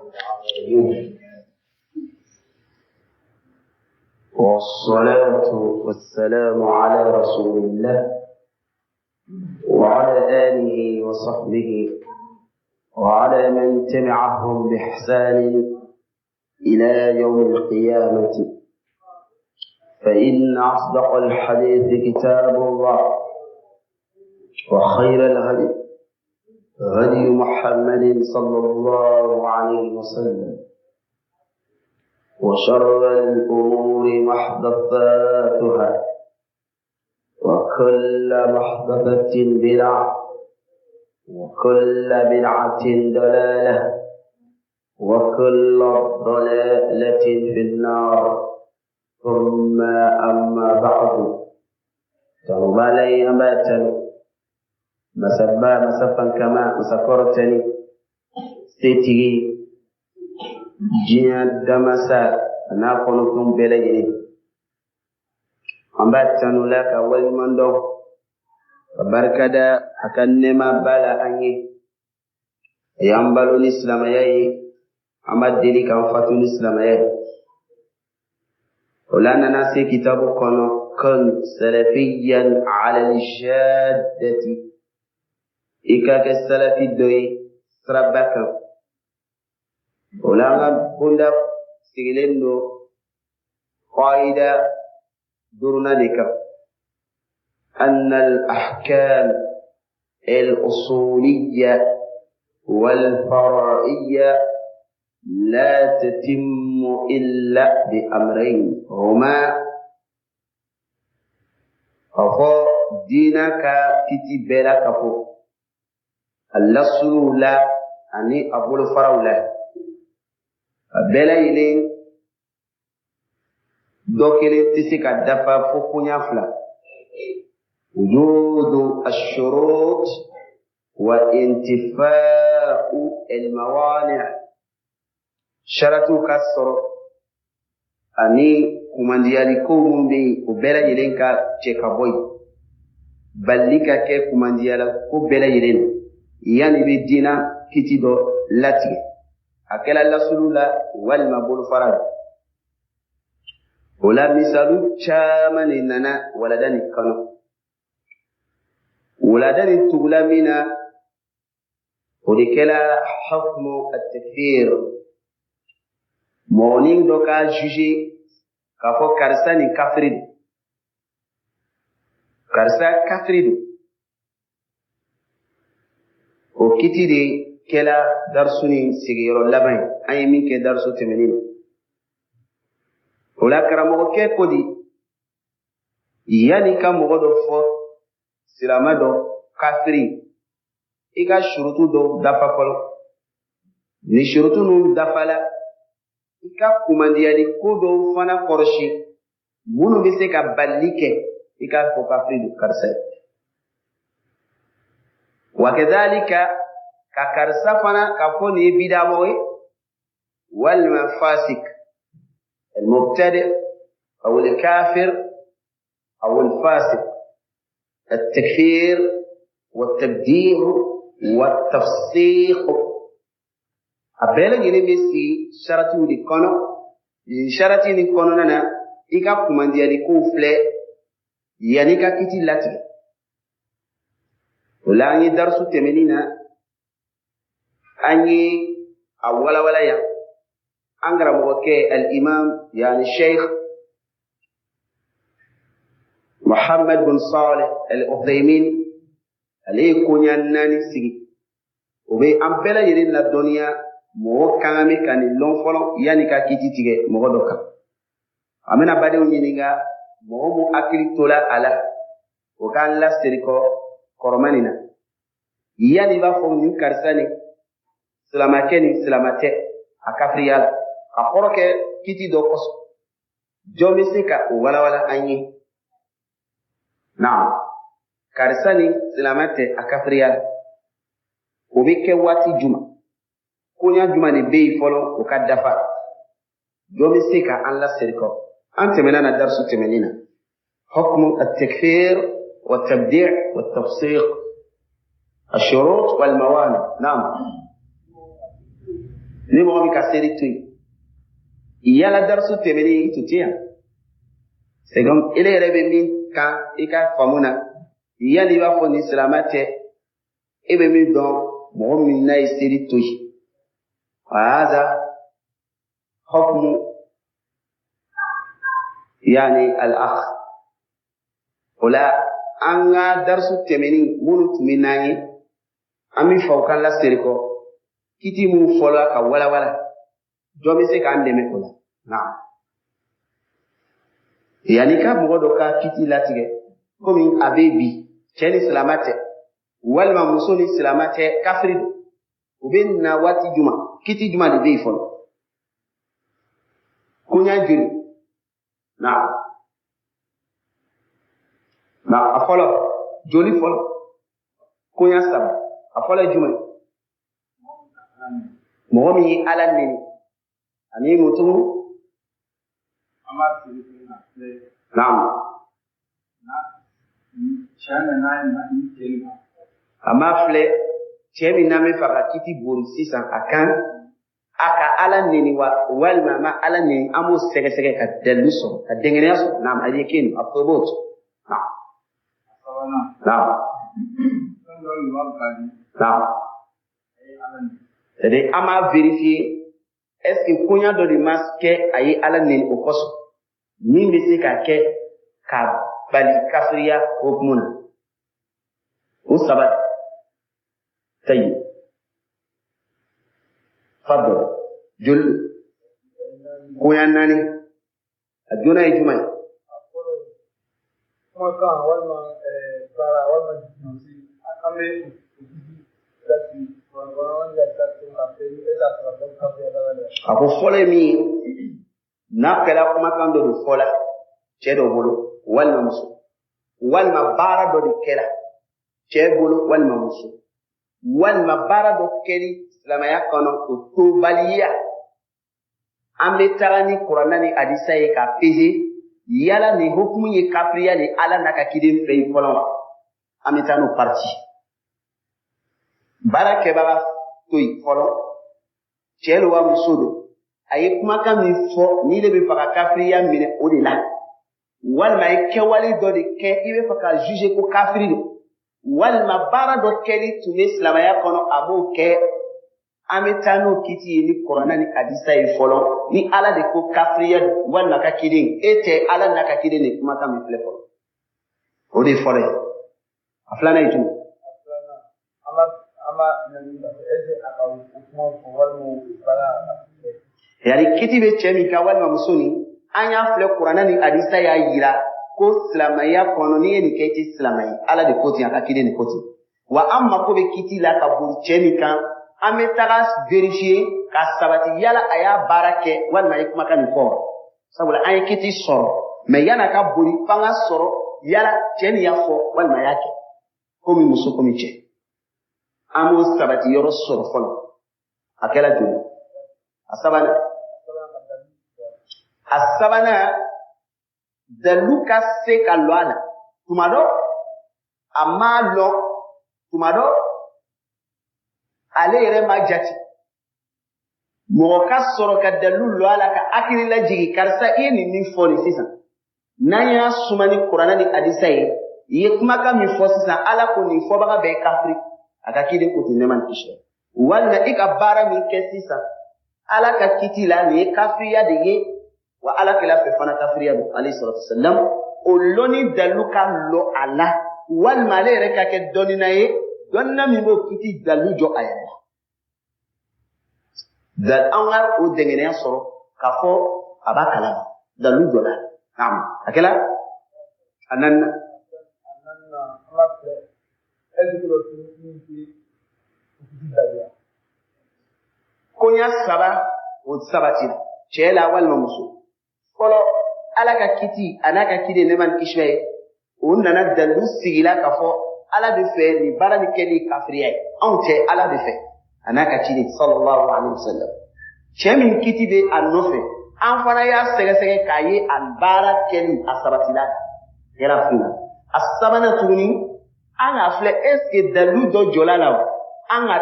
العالمين، والصلاة والسلام على رسول الله وعلى آله وصحبه وعلى من تبعهم بإحسان إلى يوم القيامة. فإن أصدق الحديث كتاب الله، وخير الهدي هدي محمد صلى الله عليه وسلم، وشر الأمور محدثاتها، وكل محدثة بدعة، وكل بدعة ضلالة، وكل ضلالة في النار. ثم أما بعد، تنبالي أماتن masaba masafan kama masakɔrɔtɛni setigi diɲɛ damasa a n'a kɔnɔfɛnw bɛɛ lajɛlen, an b'a tanu la ka waleɲuman dɔn ka barika da a ka nɛɛmaba la an ye. A y'an balo ni silamɛya ye, an b'a deli k'an fatu ni silamɛya ye. O la an nana se kitabu kɔnɔ kun salafiyan ala al-jaddati, i ka kɛ salafi dɔ ye siraba kan. O la an ka bonda sigilen don qaida duurunan de kan: أن الأحكام الأصولية والفرعية لا تتم إلا بأمرين هما k'a diinɛ ka kiti bɛɛ la ka fɔ a lasuluw la ani a bolofaraw la, a bɛɛ lajɛlen dɔ kelen tɛ se ka dafa fo koɲa fila: wujudu ashurut wa intifa'u almawani'. Sharatiw ka sɔrɔ ani kumandiyali ko minnu bɛ yen, o bɛɛ lajɛlen ka cɛ ka bɔ yen, balili ka kɛ kumandiyala ko bɛɛ lajɛlen na yanni i bɛ diinɛ kiti dɔ latigɛ, a kɛra lasulu la walima bolofara la. O la misalu caman de nana walada nin kɔnɔ. Walada nin tugula min na, o de kɛra hukmu at-takfir, mɔgɔnin dɔ k'a juge k'a fɔ karisa nin kafiri don, karisa kafiri don. O kiti de kɛla darisu ni sigiyɔrɔ laban ye, an ye min kɛ darisu tɛmɛnen na. O la karamɔgɔkɛ ko di, yanni ka mɔgɔ dɔ fɔ silamɛ dɔ kafiri, i ka surutu dɔ dafa fɔlɔ. Ni surutu ninnu dafala, i ka kumandiyali ko dɔw fana kɔlɔsi minnu bɛ se ka balili kɛ i k'a fɔ kafiri don karisa ye. Wa kadhalika ka karisa fana k'a fɔ nin ye bidamɔgɔ ye walima fasik المبتدئ أو الكافر أو الفاسق. التكفير والتبديع والتفسيق a bɛɛ lajɛlen bɛ sigi saratiw de kɔnɔ. Nin sarati nin kɔnɔna na, i ka kumandiyali kow filɛ yanni i ka kiti latigɛ. O la an ye darisu tɛmɛnin na, an ye a walawala yan. An karamɔgɔkɛ al-imam, yani sheikh Muhammad bin Salih al-Uthaymin, ale ye koɲa naani sigi. O bɛ an bɛɛ lajɛlen ladɔnniya mɔgɔ kan bɛ ka nin lɔn fɔlɔ yanni ka kiti tigɛ mɔgɔ dɔ kan. An bɛna badenw ɲininka, mɔgɔ mun hakili tola a la, o k'an laseri kɔ kɔrɔma nin na. Yanni i b'a fɔ nin karisa nin silamakɛ nin silama tɛ, a kafiriya la, a kɔrɔ kɛ kiti dɔ kosɔn, jɔn bɛ se ka o walawala an ye? Naam, karisa nin silama tɛ, a kafiriya la, o bɛ kɛ waati jumɛn? Koɲa jumɛn de bɛ yen fɔlɔ o ka dafa? Jɔn bɛ se ka an laseri kɔ? An tɛmɛna na darisu tɛmɛnen na hukmu at-takfir wa tabdi' wa tafsiq الشروط والموانع. نعم. Ni mɔgɔ min ka seli to yen, yala darisu tɛmɛnen i tun tɛ yan, c'est comme ele yɛrɛ bɛ min kan i ka faamu na, yali i b'a fɔ nin silamɛ tɛ, e bɛ min dɔn mɔgɔ min n'a ye seli to yen, haza hukmu yani al-akh. O la an ka darisu tɛmɛnen minnu tun bɛ n'an ye, an bɛ fɛ o kan laseri kɔ kiti mun fɔla ka walawala, dɔ bɛ se k'an dɛmɛ o la. Naam, yanni ka mɔgɔ dɔ ka kiti latigɛ komi a bɛ bi cɛ ni silamɛ tɛ walima muso ni silamɛ tɛ, kafiri don, o bɛ na waati jumɛn, kiti jumɛn de bɛ yen fɔlɔ, koɲa joli? Naam, na a fɔlɔ joli fɔlɔ, koɲa saba. A fɔlɔ ye jumɛn? Mɔgɔ min ye Ala neni ani mutu. Naam, a m'a filɛ cɛ min n'an bɛ fɛ ka kiti bori sisan a kan, a ka Ala neni wa walima a ma Ala neni, an b'o sɛgɛsɛgɛ ka dalilu sɔrɔ, ka dɛngɛnɛya sɔrɔ. Naam, a ye kɛ a fɔ. Naam, naam, naam, c'est-à-dire an b'a vérifier, est-ce que koɲa dɔ de ma kɛ a ye Ala neni o kosɔn, min bɛ se ka kɛ ka bali kafiriya hukumu na. O saba tayi fadɔl joli koɲa naani, a joona ye jumɛn ye? Kumakan walima baara walima an bɛ a ko fɔlɔ ye min ye, n'a kɛra kumakan dɔ de fɔla cɛ dɔ bolo walima muso, walima baara dɔ de kɛra cɛ bolo walima muso, walima baara dɔ kɛli silamɛya kɔnɔ o tobaliya, an bɛ taga ni kuranna ni hadisa ye ka peze yala nin hukumu ye kafiriya de Ala n'a ka kiden fɛ yen fɔlɔ wa, an bɛ taa n'o parti. Baara kɛbaga to yen fɔlɔ, cɛ don wa muso don, a ye kumakan min fɔ n'i de bɛ fɛ ka kafiriya minɛ o de la, walima a ye kɛwale dɔ de kɛ i bɛ fɛ ka juger ko kafiri don, walima baara dɔ kɛli tun bɛ silamɛya kɔnɔ a b'o kɛ, an bɛ taa n'o kiti ye ni kuranna ni hadisa ye fɔlɔ. Ni Ala de ko kafiriya don walima ka kiden, e tɛ Ala n'a ka kiden de kumakan min filɛ fɔlɔ, o de ye fɔlɔ ye. A filanan ye jumɛn? Yani kiti bɛ cɛ min kan walima muso nin, an y'a filɛ kuranna ni hadisa y'a yira ko silamɛya kɔnɔ n'i ye nin kɛ i tɛ silamɛ ye, Ala de ko ten, a ka kiden de ko ten. Wa an mako bɛ kiti la ka boli cɛ min kan, an bɛ taga vérifier ka sabati yala a y'a baara kɛ walima a ye kumakan nin fɔ, sabula an ye kiti sɔrɔ, mɛ yan'a ka boli f'an ka sɔrɔ yala cɛ nin y'a fɔ walima a y'a kɛ, komi muso komi cɛ, an b'o sabati yɔrɔ sɔrɔ fɔlɔ. A kɛra joli? A sabanan, a sabanan dalu ka se ka lɔ a la tuma dɔ a m'a lɔn, tuma dɔ ale yɛrɛ ma jate, mɔgɔ ka sɔrɔ ka dalu lɔ a la ka hakili lajigin, karisa i ye nin min fɔ nin sisan, n'an y'a suma ni kuranna ni hadisa ye, i ye kumakan min fɔ sisan, Ala ko nin fɔbaga bɛɛ ye kafiri, a ka kiden ko ten nɛɛma ni kisi, walima i ka baara min kɛ sisan Ala ka kiti la nin ye kafiriya de ye, wa Ala kɛla fɛ fana kafiriya don, alayhi salatu wasalam. O lɔnni dalu ka lɔ a la, walima ale yɛrɛ ka kɛ dɔnnina ye, dɔnnina min b'o kiti dalu jɔ a yɛrɛ la, an ka o dɛngɛnɛya sɔrɔ k'a fɔ a b'a kalama, dalu jɔ la. Naam, a kɛla a naaninan. Koɲa saba o sabatira cɛ la walima muso. Fɔlɔ, Ala ka kiti a n'a ka kiden nɛɛma ni kisi bɛ ye, o nana dalu sigila k'a fɔ Ala de fɛ nin baara nin kɛli kafiriya ye, anw tɛ, Ala de fɛ a n'a ka ciden sallallahu alaihi wasallam. Cɛ min kiti bɛ a nɔfɛ, an fana y'a sɛgɛsɛgɛ k'a ye a baara kɛli a sabatila, kɛra fila. A sabanan tuguni, an k'a filɛ est ce que dalu dɔ jɔla la wa, an ka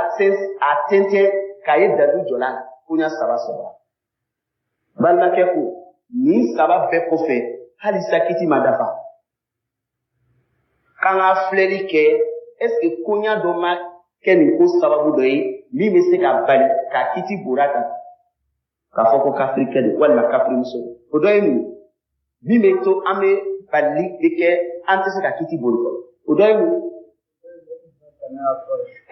a tɛntɛn k'a ye dalu jɔla la, Koɲa saba sɔrɔla. Balimakɛ ko nin saba bɛɛ kɔfɛ halisa kiti ma dafa. K'an ka filɛli kɛ, est ce que koɲa dɔ ma kɛ nin ko sababu dɔ ye min bɛ se ka bali ka kiti bora kan k'a fɔ ko kafirikɛ don walima kafirimuso don? O dɔ ye mun ye min bɛ to an bɛ balili de kɛ, an tɛ se ka kiti bori fɔlɔ? O dɔ ye mun ye?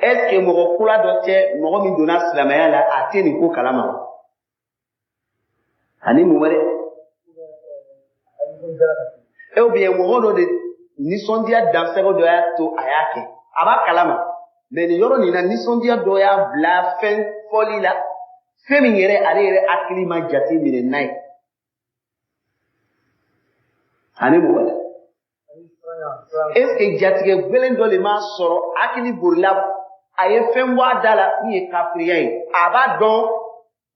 Est ce que mɔgɔ kura dɔ tɛ, mɔgɔ min donna silamɛya la, a tɛ nin ko kalama wa? Ani mun wɛrɛ? Ou bien mɔgɔ dɔ de nisɔndiya dansɛgɛ dɔ y'a to a y'a kɛ, a b'a kalama, mais nin yɔrɔ nin na, nisɔndiya dɔ y'a bila fɛn fɔli la, fɛn min yɛrɛ ale yɛrɛ hakili ma jate minɛ n'a ye? Ani mun wɛrɛ? Est ce que jatigɛ gbɛlɛn dɔ de m'a sɔrɔ, hakili bolila, a ye fɛn bɔ a da la min ye kafiriya ye? A b'a dɔn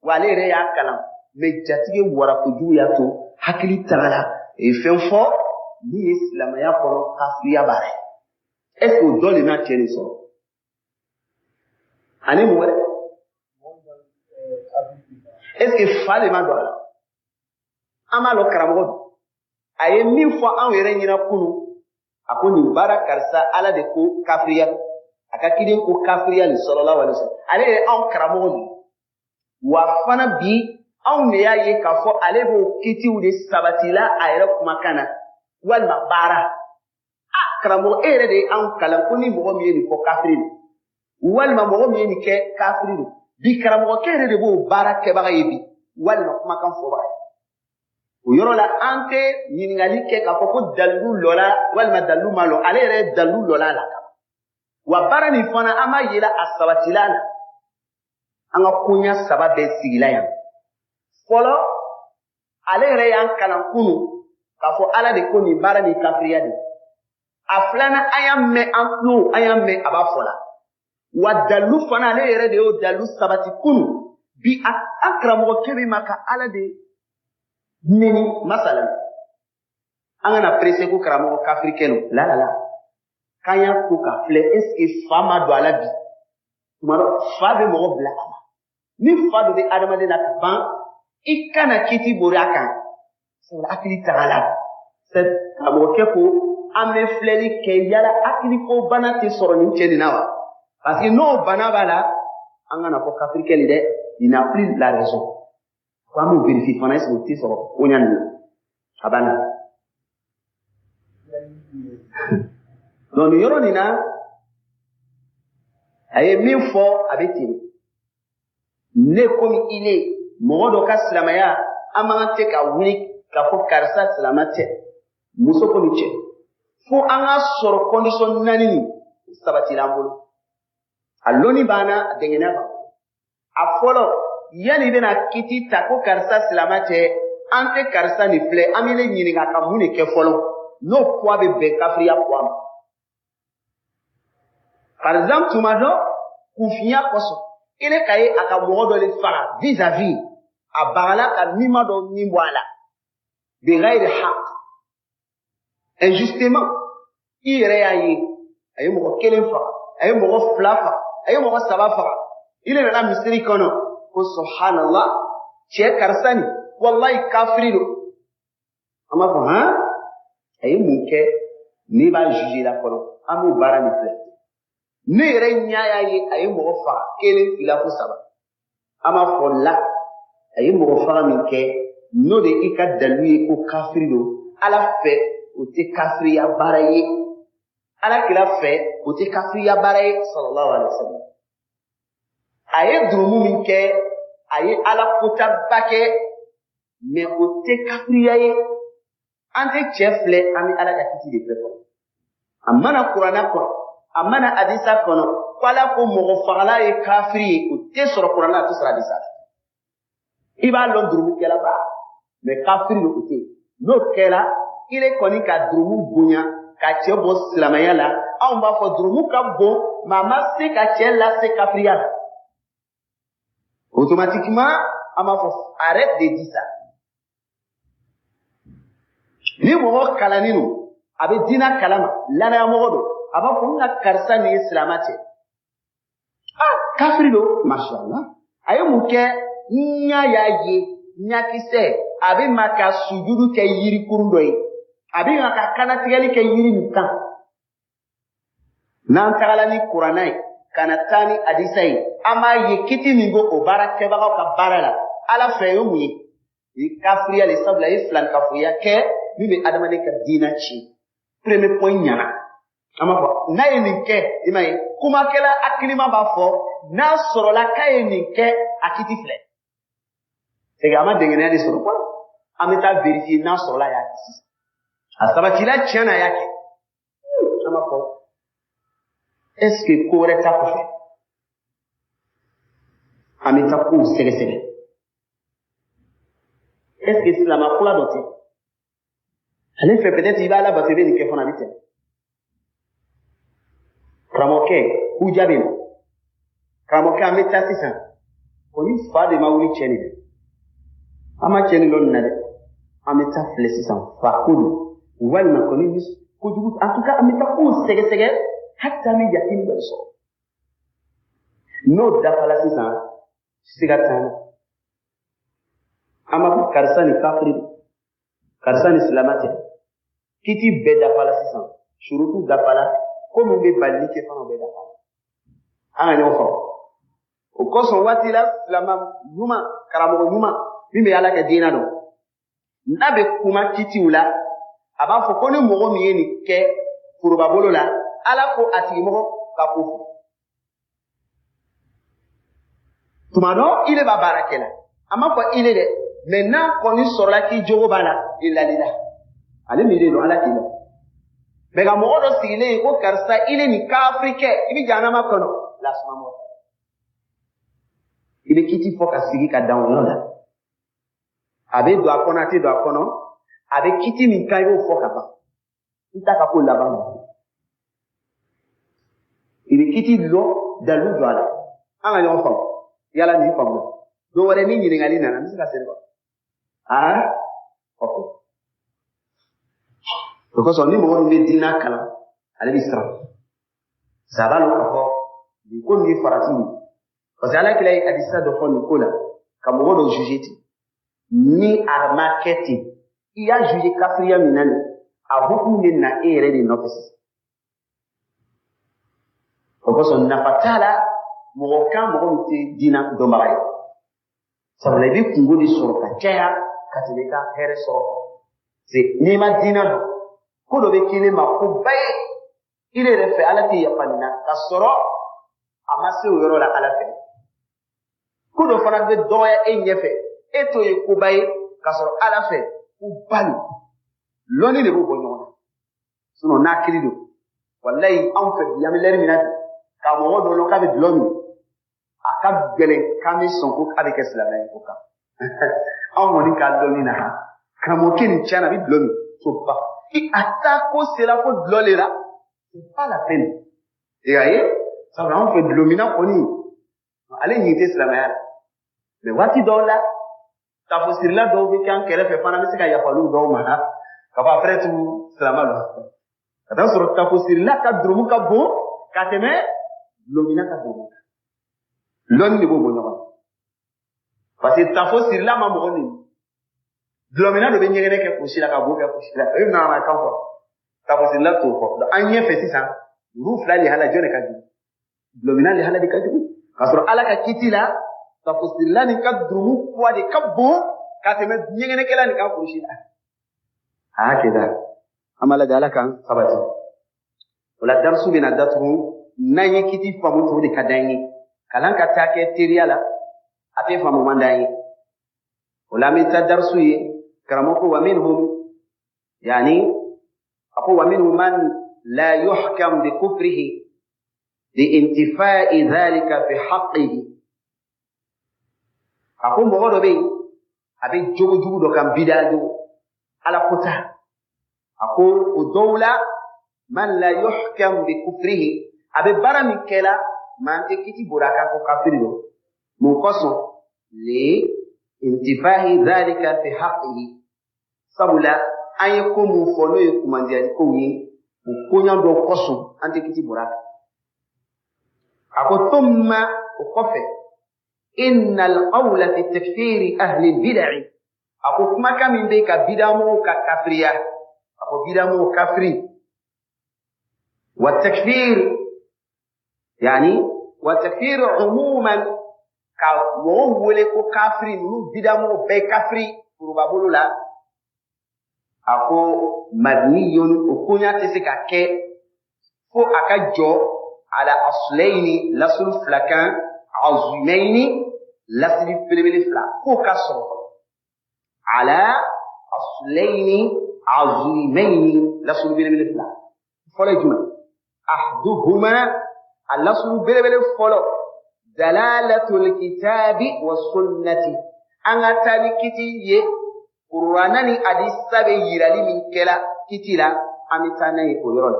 wa, ale yɛrɛ y'a kalan, mais jatigɛ wara kojugu y'a to hakili tagala, a ye fɛn fɔ min ye silamɛya kɔnɔ kafiriya baara ye. Est ce que o dɔ de n'a cɛ nin sɔrɔ? Ani mun wɛrɛ? Est ce que fa de ma don a la? An b'a lɔn karamɔgɔ don, a ye min fɔ anw yɛrɛ ɲɛna kunun, a ko nin baara karisa, Ala de ko kafiriya, a ka kiden ko kafiriya nin, sallallahu alaihi wasallam. Ale ye anw karamɔgɔ de wa fana. Bi anw de y'a ye k'a fɔ ale b'o kitiw de sabatila a yɛrɛ kumakan na walima baara. A karamɔgɔ, e yɛrɛ de ye anw kalan ko ni mɔgɔ min ye nin fɔ, kafiri don, walima mɔgɔ min ye nin kɛ, kafiri don. Bi karamɔgɔkɛ yɛrɛ de b'o baara kɛbaga ye bi, walima kumakan fɔbaga ye. O yɔrɔ la, an tɛ ɲininkali kɛ k'a fɔ ko dalilu lɔla walima dalilu ma lɔ. Ale yɛrɛ ye dalilu lɔla la wa, baara nin fana, an b'a yela a sabatila la. An ka koɲa saba bɛɛ sigila yan. Fɔlɔ, ale yɛrɛ y'an kalan kunu k'a fɔ Ala de ko nin baara nin kafiriya de. A filanan, an y'a mɛn, an tulo, an y'a mɛn a b'a fɔ la wa, dalilu fana, ale yɛrɛ de y'o dalilu sabati kunu. Bi an karamɔgɔkɛ bɛ ma ka Ala de neni masalan, an kana pressé ko karamɔgɔ kafirikɛ don. La la la, k'an y'a ko ka filɛ, est ce que fa ma don a la bi? Tuma dɔ, fa bɛ mɔgɔ bila a la. Ni fa dɔ bɛ adamaden na ka ban, i kana kiti bori a kan, sabula hakili taga la. Karamɔgɔkɛ ko an bɛ filɛli kɛ, yala hakili ko bana tɛ sɔrɔ nin cɛ nin na wa? Parce que n'o bana b'a la, an kana fɔ kafirikɛ nin dɛ, il n'a plus la raison. Ko an b'o vérifier fana, est ce que o tɛ sɔrɔ ko ɲa nin na? A banna. Donc nin yɔrɔ nin na, a ye min fɔ, a bɛ ten. Ne komi ile mɔgɔ dɔ ka silamɛya, an man kan tɛ ka wuli k'a fɔ karisa silamɛ tɛ, muso komi cɛ, fo an ka sɔrɔ condition naani nin sabatila an bolo. A lɔnni b'an na, a dɛngɛnɛ b'an. A fɔlɔ, yanni i bɛna kiti ta ko karisa silamɛ tɛ, an tɛ karisa nin filɛ, an bɛ ne ɲininka ka mun de kɛ fɔlɔ, n'o poids bɛ bɛn kafiriya poids ma. Par exemple, tuma dɔ, kunfinya kosɔn, ile ka ye a ka mɔgɔ dɔ de faga vis-à-vis, a bagala ka nima dɔ nin bɔ a la bighayri haq, injustement. I yɛrɛ y'a ye a ye mɔgɔ kelen faga, a ye mɔgɔ fila faga, a ye mɔgɔ saba faga. Ile nana misiri kɔnɔ ko subhanallah, cɛ karisa nin, wallahi kafiri don. An b'a fɔ han, a ye mun kɛ? N'i b'a juger la fɔlɔ, an b'o baara nin filɛ. Ne yɛrɛ ɲɛ y'a ye a ye mɔgɔ faga kelen, fila, fo saba. An b'a fɔ la, a ye mɔgɔ faga min kɛ, n'o de i ka dalilu ye ko kafiri don, Ala fɛ o tɛ kafiriya baara ye, Ala kira fɛ o tɛ kafiriya baara ye, sallallahu alaihi wa sallam. A ye durumu min kɛ, a ye Ala kotaba kɛ, mais o tɛ kafiriya ye. An tɛ cɛ filɛ, an bɛ Ala ka kiti de filɛ fɔlɔ. A mana kuranɛ kɔnɔ, a mana hadisa kɔnɔ ko Ala ko mɔgɔ fagala ye kafiri ye, o tɛ sɔrɔ kuranɛ, a tɛ sɔrɔ hadisa la. I b'a lɔn durumukɛla ba, mais kafiri don, o tɛ yen. N'o kɛra, ile kɔni ka durumu bonya ka cɛ bɔ silamɛya la, anw b'a fɔ durumu ka bon, mais a ma se ka cɛ lase kafiriya la. Automatiquement, an b'a fɔ arrête de dire ça. Ni mɔgɔ kalannin don, a bɛ diinɛ kalama, lanayamɔgɔ don, a b'a fɔ n ka karisa nin ye silamɛ cɛ, ah, kafiri don, mashallah, a ye mun kɛ? n y'a ye ɲakisɛ a bɛ ma ka sujudu kɛ yirikurun dɔ ye, a bɛ ma ka kanatigɛli kɛ yiri nin kan. N'an tagala ni kuranna ye ka na taa ni hadisa ye, an b'a ye kiti min bɛ o baara kɛbagaw ka baara la Ala fɛ o mun ye? I kafiriya le, sabula i ye filankafoya kɛ min bɛ adamaden ka diinɛ ci. Premier point ɲana. An b'a fɔ n'a ye nin kɛ, i m'a ye kumakɛla hakilima b'a fɔ n'a sɔrɔla k'a ye nin kɛ, a kiti filɛ. C'est que a ma dɛngɛnɛya de sɔrɔ quoi. An bɛ taa vérifier n'a sɔrɔla a y'a kɛ sisan. A sabatila tiɲɛ na a y'a kɛ. An b'a fɔ est-ce que ko wɛrɛ t'a kɔfɛ? An bɛ taa kow sɛgɛsɛgɛ. Est-ce que silamɛ kura dɔ tɛ? Ale fɛ peut-être i b'a labato, i bɛ nin kɛ fana, a bɛ tɛmɛ. Karamɔgɔkɛ huja bɛ na. Karamɔgɔkɛ an bɛ taa sisan. O ni fa de ma wuli cɛ nin dɛ. An ma cɛ nin dɔn nin na dɛ. An bɛ taa filɛ sisan fa ko don. Walima kɔni ni kojugu, en tout cas an bɛ taa kow sɛgɛsɛgɛ hali an bɛ yakini dɔ sɔrɔ. N'o dafala sisan, siga t'an na. An b'a fɔ karisa ni kafiri don, karisa ni silamɛ tɛ. Kiti bɛɛ dafala sisan, surutu dafala, ko min bɛ balili kɛ fana o bɛɛ dafala. An ka ɲɔgɔn faamu. O kosɔn waati la silamɛ ɲuman, karamɔgɔ ɲuman min bɛ Ala ka diinɛ dɔn, n'a bɛ kuma kitiw la, a b'a fɔ ko ni mɔgɔ min ye nin kɛ foroba bolo la, Ala ko a tigimɔgɔ ka ko fɔ. Tuma dɔ ile b'a baara kɛ la, a ma fɔ ile dɛ, mɛ n'a kɔni sɔrɔla k'i jogo b'a la, i lalila. Ale min de don Ala k'i la. Mɛ ka mɔgɔ dɔ sigilen ye ko karisa ile nin kafiri kɛ, i bɛ jahanama kɔnɔ, lasuma mɔgɔ. I bɛ kiti fɔ ka sigi ka dan o yɔrɔ la. A bɛ don a kɔnɔ, a tɛ don a kɔnɔ, a bɛ kiti min kan i b'o fɔ ka ban. I t'a ka ko laban ma. I bɛ kiti lɔ dalu jɔ a la. An ka ɲɔgɔn faamu. Yala nin faamu. Don wɛrɛ ni ɲininkali nana, n bɛ se ka segin kɔ. Aa, ok. O kosɔn ni mɔgɔ min bɛ diinɛ kalan, ale bɛ siran. Saba lɔ k'a fɔ nin ko nin ye farati ye. Parce que Ala kira ye hadisa dɔ fɔ nin ko la, ka mɔgɔ dɔ juger ten. Ni a ma kɛ ten, i y'a juger kafiriya min na nin, a hukumu bɛ na e yɛrɛ de nɔfɛ sisan. O kosɔn nafa t'a la mɔgɔ kan mɔgɔ min tɛ diinɛ dɔnbaga ye. Sabula i bɛ kungo de sɔrɔ ka caya ka tɛmɛ i ka hɛrɛ sɔrɔ kan. N'i ma diinɛ dɔn, ko dɔ bɛ k'i ma ko ba ye, i yɛrɛ fɛ Ala tɛ yafa nin na, ka sɔrɔ a ma se o yɔrɔ la Ala fɛ. Ko dɔ fana bɛ dɔgɔya e ɲɛfɛ, e t'o ye koba ye, ka sɔrɔ Ala fɛ ko ba don. Lɔnni de b'o bɔ ɲɔgɔn na. Sinon n'a kiri don, walayi anw fɛ bi an bɛ lɛri min na bi, ka mɔgɔ dɔ lɔn k'a bɛ dulɔ min, a ka gɛlɛn k'an bɛ sɔn ko k'a bɛ kɛ silamɛ ye o kan. Anw kɔni ka lɔnni na, karamɔgɔkɛ nin tiɲɛna a bɛ dulɔ min, so ba. A taa ko sera fo dulɔ de la, c'est pas la peine. I y'a ye, sabula anw fɛ dulɔminna kɔni, ale ɲin tɛ silamɛya la. Mɛ waati dɔw la, tafosirila dɔw bɛ kɛ an kɛrɛfɛ fana bɛ se ka yafa olu dɔw ma, ka fɔ après tout silamɛ don. Ka taa sɔrɔ tafosirila ka durumu ka bon ka tɛmɛ dulɔminna ka durumu kan. Lɔnni de b'o bɔ ɲɔgɔn na. Parce que tafosirila ma mɔgɔ neni. Dulɔminna dɔ bɛ ɲɛgɛnɛ kɛ kusi la ka bo kɛ kusi la. O ye nanzarakan fɔ. Tafosirila t'o fɔ. An ɲɛfɛ sisan, olu fila lihala jɔn de ka jugu? Dulɔminna lihala de ka jugu. K'a sɔrɔ Ala ka kiti la, tafosirila nin ka durumu poids de ka bon ka tɛmɛ ɲɛgɛnɛkɛla nin ka kusi la. A kɛ da. An b'a lajɛ Ala k'an sabati. O la darisu bɛna datugu n'an ye kiti faamu o de ka d'an ye. Kalan ka taa kɛ teriya la, a tɛ faamu man d'an ye. O la an bɛ taa darisu ye, karamɔgɔ ko wa minhum, yani a ko wa minhum man la yuhkam bi kufrihi li intifa'i dhalika fi haqqihi. A ko mɔgɔ dɔ bɛ yen, a bɛ jogo jugu dɔ kan, bida jogo, Ala ko ta. A ko o dɔw la, man la yuhkam bi kufrihi, a bɛ baara min kɛ la, maa tɛ kiti bori a kan ko kafiri don. Mun kosɔn? Li intifahi dhalika fi haqqihi. Sabula an ye ko mun fɔ n'o ye kumandiyali kow ye, o koɲa dɔ kosɔn an tɛ kiti bori a kan. A ko thumma, o kɔfɛ, Inna alqawla fi takfiri ahli albid'i, a ko kumakan min bɛ ka bidamɔgɔw ka kafiriya, a ko bidamɔgɔw kafiri, wa takfir yani wa takfir umuman, ka mɔgɔw wele ko kafiri, ninnu bidamɔgɔw bɛɛ kafiri foroba bolo la, a ko mabniyun, o koɲa tɛ se ka kɛ fo a ka jɔ ala aslayni, lasulu fila kan, azimayni, lasili belebele fila, f'o ka sɔrɔ fɔlɔ. Ala aslayni azimayni, lasulu belebele fila fɔlɔ ye jumɛn? Ahduhuma, a lasulu belebele fɔlɔ, dalalatul kitabi wa sunnati, an ka taa ni kiti ye Kurana ni hadisa bɛ yirali min kɛla kiti la, an bɛ taa n'a ye o yɔrɔ la.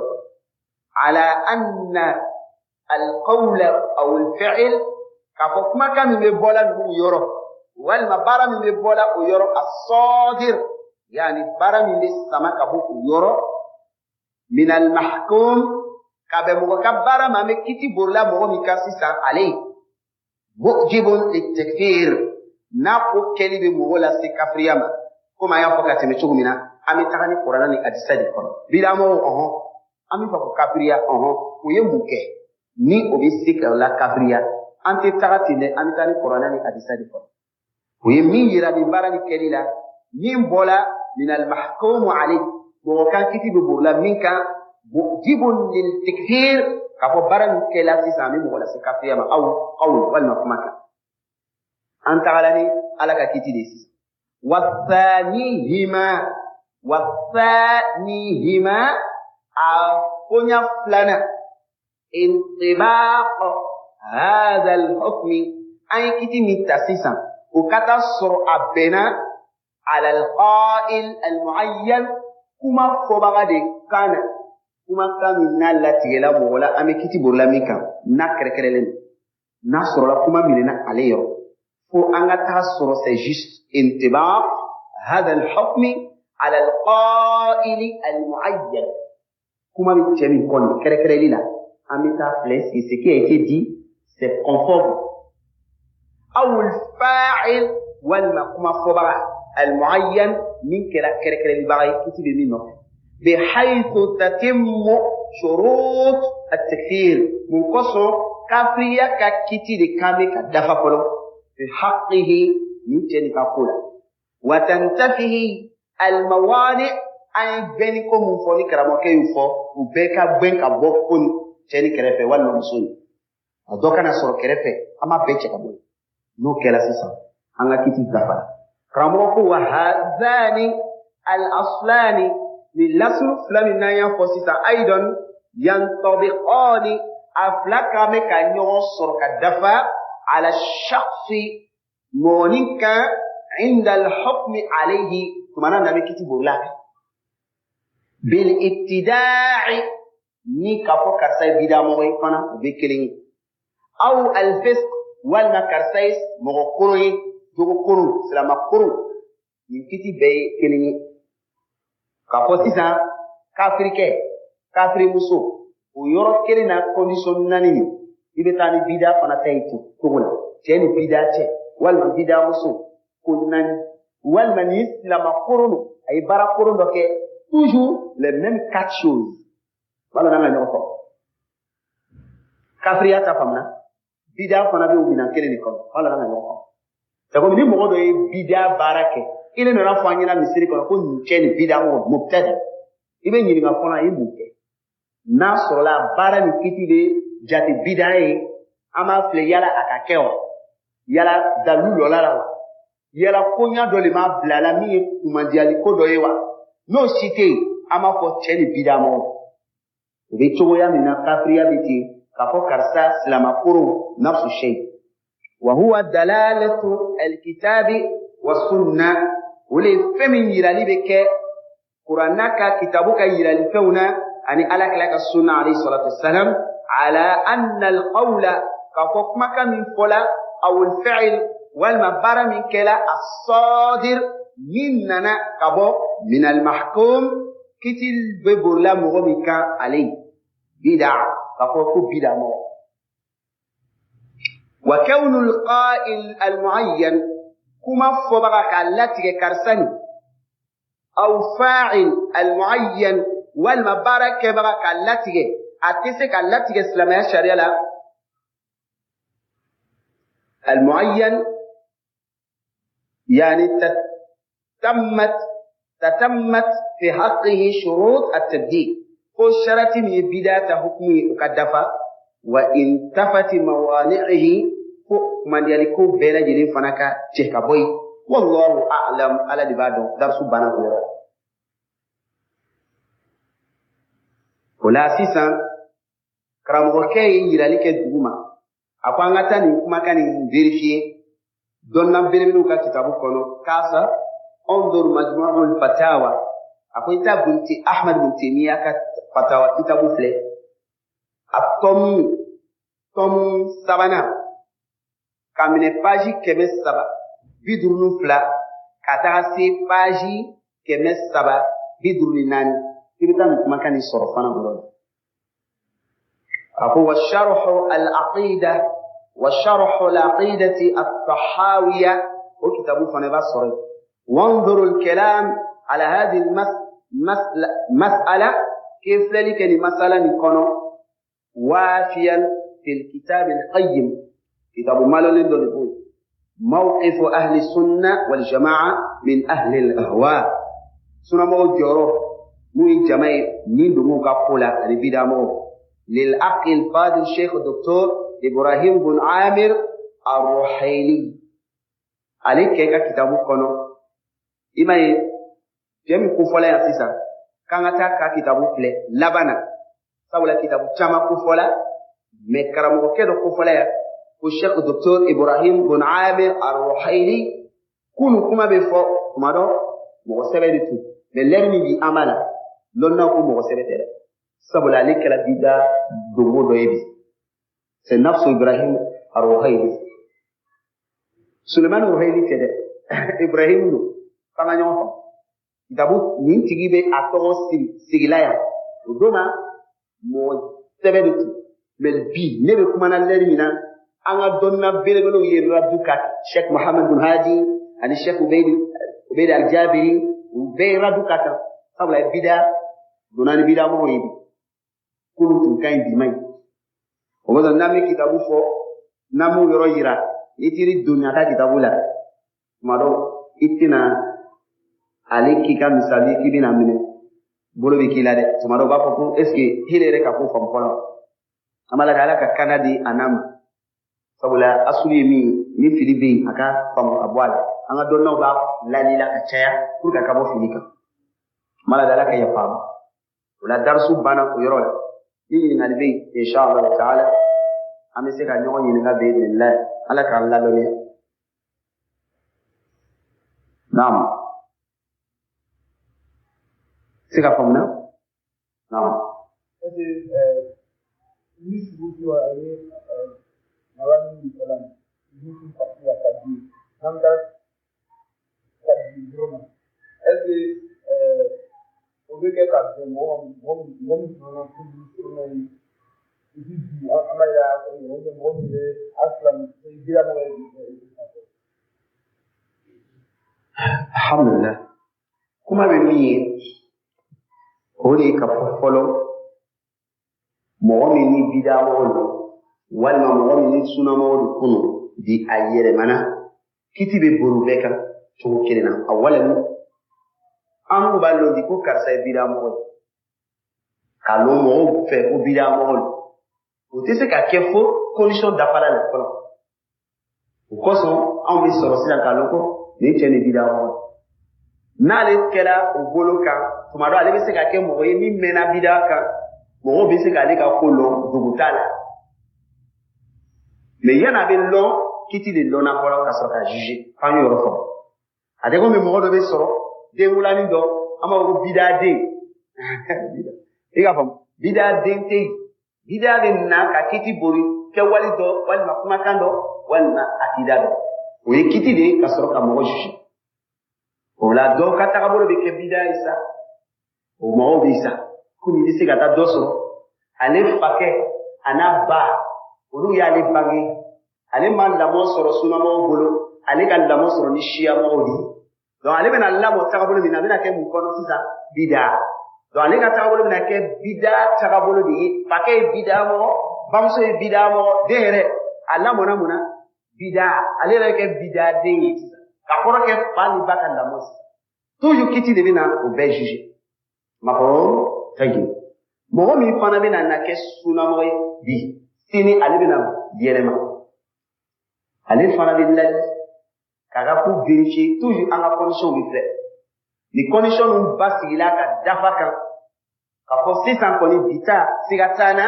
Ala anna alqawla aw alfi'l, k'a fɔ kumakan min bɛ bɔla ninnu yɔrɔ walima baara min bɛ bɔla o yɔrɔ, as-sadir, yani baara min bɛ sama ka bɔ o yɔrɔ, min al-mahkum, ka bɛn mɔgɔ ka baara ma, an bɛ kiti bolila mɔgɔ min kan sisan, ale mujibun litakfir, n'a ko kɛli bɛ mɔgɔ lase kafiriya ma. Komi an y'a fɔ ka tɛmɛ cogo min na, an bɛ taga ni Kurana ni hadisa de kɔnɔ. Bidamɔgɔw, ɔhɔn, an bɛ fɛ ko kafiriya, ɔhɔn, o ye mun kɛ ni o bɛ se ka la kafiriya? An tɛ taga ten dɛ, an bɛ taa ni Kurana ni hadisa de kɔnɔ. O ye min yira nin baara ni kɛli la, min bɔla min al-mahkumu alayhi, mɔgɔ kan kiti bɛ bolila min kan, mujibun lil takfir, k'a fɔ baara min kɛla sisan a bɛ mɔgɔ lase kafiriya ma, aw qawl, walima kuma kan. An tagala ni Ala ka kiti de ye sisan. Wathanihima, wathanihima, a koɲa filanan, intibaq hadha al-hukmi, an ye kiti min ta sisan, o ka taa sɔrɔ a bɛnna ala al-qa'il al-mu'ayyan, kuma fɔbaga de kan na, kumakan min n'a latigɛla mɔgɔ la, an bɛ kiti bolila min kan, n'a kɛrɛkɛrɛlen don, n'a sɔrɔla kuma minɛna ale yɔrɔ, fo an ka taa sɔrɔ c'est juste intibaq hadha al-hukmi ala al-qa'il al-mu'ayyan, kuma bɛ cɛ min kɔni kɛrɛkɛrɛli la, an bɛ taa filɛ ce qui a été dit c'est conforme, aw al-fa'il, walima kuma fɔbaga al-mu'ayyan, min kɛra kɛrɛkɛrɛlibaga ye kiti bɛ min nɔfɛ, bihaythu tatimmu shurut at-takfir, mun kosɔn kafiriya ka kiti de kan bɛ ka dafa fɔlɔ, fi haqqihi, nin cɛ nin ka ko la, wa tantafihi al-mawani, an ye gbɛnni ko mun fɔ ni karamɔgɔkɛ y'o fɔ, u bɛɛ ka gbɛn ka bɔ ko ni cɛ ni kɛrɛfɛ walima muso ni a dɔ kana sɔrɔ kɛrɛfɛ, an b'a bɛɛ cɛ ka bɔ yen. N'o kɛra sisan, an ka kiti dafara. Karamɔgɔ ko wa hadhani al-aslani, ni lasulu fila min n'an y'a fɔ sisan, aidan yantabiqani, a fila kan bɛ ka ɲɔgɔn sɔrɔ ka dafa, ala shakhsi, mɔgɔnin kan, inda al-hukmi alayhi, tuma na bɛ kiti bolila kan, bil ibtida'i, ni k'a fɔ karisa ye bidamɔgɔ ye fana, o bɛ kelen ye, aw al-fisq, walima karisa ye mɔgɔ koron ye, jogo koron, silama koron, nin kiti bɛɛ ye kelen ye. K'a fɔ sisan kafirikɛ, kafirimuso, o yɔrɔ kelen na condition naani nin, i bɛ taa ni bida fana ta ye ten cogo la, cɛ ni bida cɛ walima bidamuso, ko naani, walima nin silama koron don, a ye baara koron dɔ kɛ, toujours les mêmes quatre choses. Wala n'an ka ɲɔgɔn fɔ kafiriya ta faamuya, bida fana bɛ o minɛn kelen de kɔnɔ. Wala n'an ka ɲɔgɔn fɔ, c'est comme ni mɔgɔ dɔ ye bida baara kɛ, i ne nana fɔ an ɲɛna misiri kɔnɔ ko nin cɛ nin bida mɔgɔ mubtadi, i bɛ ɲininka fɔlɔ a ye mun kɛ. N'a sɔrɔla baara nin kiti bɛ jate bida ye, an b'a filɛ yala a ka kɛ wa, yala dalilu lɔla la wa, yala koɲa dɔ de m'a bila la min ye kumandiyali ko dɔ ye wa. N'o si tɛ yen, an b'a fɔ cɛ ni bida mɔgɔ. O bɛ cogoya min na kafiriya bɛ ten, k'a fɔ karisa silama koron, nafsu shay. Wa huwa dalalatu alkitabi wa sunna, o le ye fɛn min yirali bɛ kɛ Kuranna ka kitabu ka yirali fɛnw na ani Ala kira ka sunna alayhi salatu wassalam, ala anna alqawla, k'a fɔ kumakan min fɔla, aw alfi'l, walima baara min kɛla, as-sadir, min nana ka bɔ min al-mahkum, kiti bɛ bolila mɔgɔ min kan, ale bida, k'a fɔ ko bida mɔgɔ. Wa kawnu al-qa'il al-mu'ayyan, kuma fɔbaga k'a latigɛ karisa nin, aw fa'il al-mu'ayyan, walima baara kɛbaga k'a latigɛ, a tɛ se ka latigɛ silamɛya sariya la. Al-mu'ayyan yani tatammat fi haqqihi shurut at-tabdil, ko sharati min ye bida ta hukumu ye o ka dafa, wa intafati mawani'ihi, ko kumandiyali ko bɛɛ lajɛlen fana ka cɛ ka bɔ yen. Wallahu a'lam, ala de b'a dɔn. Darisu banna o yɔrɔ. O la sisan karamɔgɔkɛ ye yirali kɛ dugu ma, a ko an ka taa nin kumakan nin vérifier dɔnna belebelew ka kitabu kɔnɔ. Kasa انظر مجموع الفتاوى, a ko i taa bunti Ahmad bin Taymiya ka fatawa kitabu filɛ, a tɔmu sabanan, ka minɛ paji 352 ka taga se paji 354, i bɛ taa nin kumakan nin sɔrɔ fana o yɔrɔ la. A ko wa sharhu al-aqida wa sharhu al-aqidati at-tahawiya, o kitabu fana i b'a sɔrɔ yen. وانظروا الكلام على هذه المسألة كيف ذلك لمسألة نكون وافيا في الكتاب القيم، كتاب مالون دولبون، موقف أهل السنة والجماعة من أهل الأهواء. سنة مو جورو مو جماعة من دمو كابولا ربيدا مو للأخ الفاضل الشيخ الدكتور إبراهيم بن عامر الرحيلي، عليك كيكا كتابو كونو. I m'a ye cɛ min kofɔla yan sisan, k'an ka taa ka kitabu filɛ laban na, sabula kitabu caman kofɔla, mɛ karamɔgɔkɛ dɔ kofɔla yan ko Sheikh Docteur Ibrahim bin Amir Ar-Ruhaili. Kunu kuma bɛ fɔ tuma dɔ mɔgɔ sɛbɛ de tun, mɛ lɛri min bi an b'a la, lɔnna ko mɔgɔ sɛbɛ tɛ dɛ, sabula ale kɛra bida dongo dɔ ye bi. C'est nafsu Ibrahim Ar-Ruhaili, Suleiman Ruhaili tɛ dɛ, Ibrahim don. F'an ka ɲɔgɔn faamu. Kitabu nin tigi bɛ a tɔgɔ sigila yan, o don na mɔgɔ sɛbɛ de tun, mɛ bi ne bɛ kuma na lɛri min na, an ka dɔnna belebelew ye radu ka Sheikh Muhammad bin Hadi ani Sheikh Ubayd al-Jabiri, u bɛɛ ye radu ka kan, sabula bida donna ni bida mɔgɔw ye bi, k'olu tun ka ɲi bi man ɲi. O kosɔn n'an bɛ kitabu fɔ, n'an m'o yɔrɔ yira, i t'i donni a ka kitabu la tuma dɔw, i tɛna ale k'i ka misali k'i bɛna minɛ bolo bɛ k'i la dɛ. Tuma dɔw b'a fɔ ko est ce que hile yɛrɛ ka ko faamu fɔlɔ. An b'a lajɛ ala ka kana di a n'a ma, sabula asulu ye min ye, ni fili bɛ yen a ka faamu ka bɔ a la. An ka dɔnnaw b'a lalila ka caya pour que a ka bɔ fili kan. An b'a lajɛ ala ka yafa a ma. O la darisu banna o yɔrɔ la. Ni ɲininkali bɛ yen, inshallah ta'ala, an bɛ se ka ɲɔgɔn ɲininka bi idhnillah. Ala k'an ladɔnniya. Naam. Se ka faamu na? Naam. Est-ce que ni sugu wa ani mara ni kalan ni kun ka di n'an ka ka di dɔrɔn ma, est-ce que o bɛ kɛ ka bɛn mɔgɔ mɔgɔ min fana ko ni ye i bi bi an b'a yira mɔgɔ min ye asilam bila mɔgɔ ye? Alhamdulillah. Kuma bɛ min ye, o de ye ka fɔ fɔlɔ, mɔgɔ min ni bida mɔgɔ don walima mɔgɔ min ni sunamɔgɔ don kunu bi a yɛlɛmana, kiti bɛ bori bɛɛ kan cogo kelen na. A walima an k'u b'a lɔn di ko karisa ye bida mɔgɔ ye, k'a lɔn mɔgɔw fɛ ko bida mɔgɔ don, o tɛ se ka kɛ fo condition dafara la fɔlɔ. O kosɔn anw bɛ sɔrɔ sisan k'a lɔn ko nin cɛ ni bida mɔgɔ ye. N'ale kɛra o bolo kan, tuma dɔ ale bɛ se ka kɛ mɔgɔ ye min mɛnna bida kan, mɔgɔw bɛ se k'ale ka ko lɔn dogo t'a la. Mɛ yanni a bɛ lɔn, kiti de lɔnna fɔlɔ ka sɔrɔ ka juger. F'an y'o yɔrɔ fɔ. A tɛ komi mɔgɔ dɔ bɛ sɔrɔ denwulanin dɔ, an b'a fɔ ko bidaden. I k'a faamu, bidaden tɛ yen. Bida bɛ na ka kiti bori kɛwale dɔ walima kumakan dɔ walima akida dɔ. O ye kiti de ye ka sɔrɔ ka mɔgɔ juger. O la dɔw ka tagabolo bɛ kɛ bida ye sa, o mɔgɔw bɛ sa. Komi i bɛ se ka taa dɔ sɔrɔ, ale fakɛ a n'a ba olu y'ale bange, Ale ma lamɔ sɔrɔ sunamɔgɔw bolo, ale ka lamɔ sɔrɔ ni siyamɔgɔw de ye. Donc ale bɛna lamɔ tagabolo min na, a bɛna kɛ mun kɔnɔ sisan? Bida. Donc ale ka tagabolo bɛna kɛ bida tagabolo de ye. Fakɛ ye bida mɔgɔ, bamuso ye bida mɔgɔ, den yɛrɛ a lamɔna mun na? Bida. Ale yɛrɛ kɛ bida den ye sisan. Ka kɔrɔ kɛ fa ni ba ka lamɔ sisan. Toujours kiti de bɛna o bɛɛ juger. Mafhum? Tayyib. Mɔgɔ min fana bɛna na kɛ sunamɔgɔ ye bi, sini ale bɛna yɛlɛma. Ale fana bɛ ladi k'a ka ko vérifier. Toujours an ka condition bɛ filɛ. Ni condition ninnu basigila ka dafa kan, k'a fɔ sisan kɔni bi ta siga t'an na,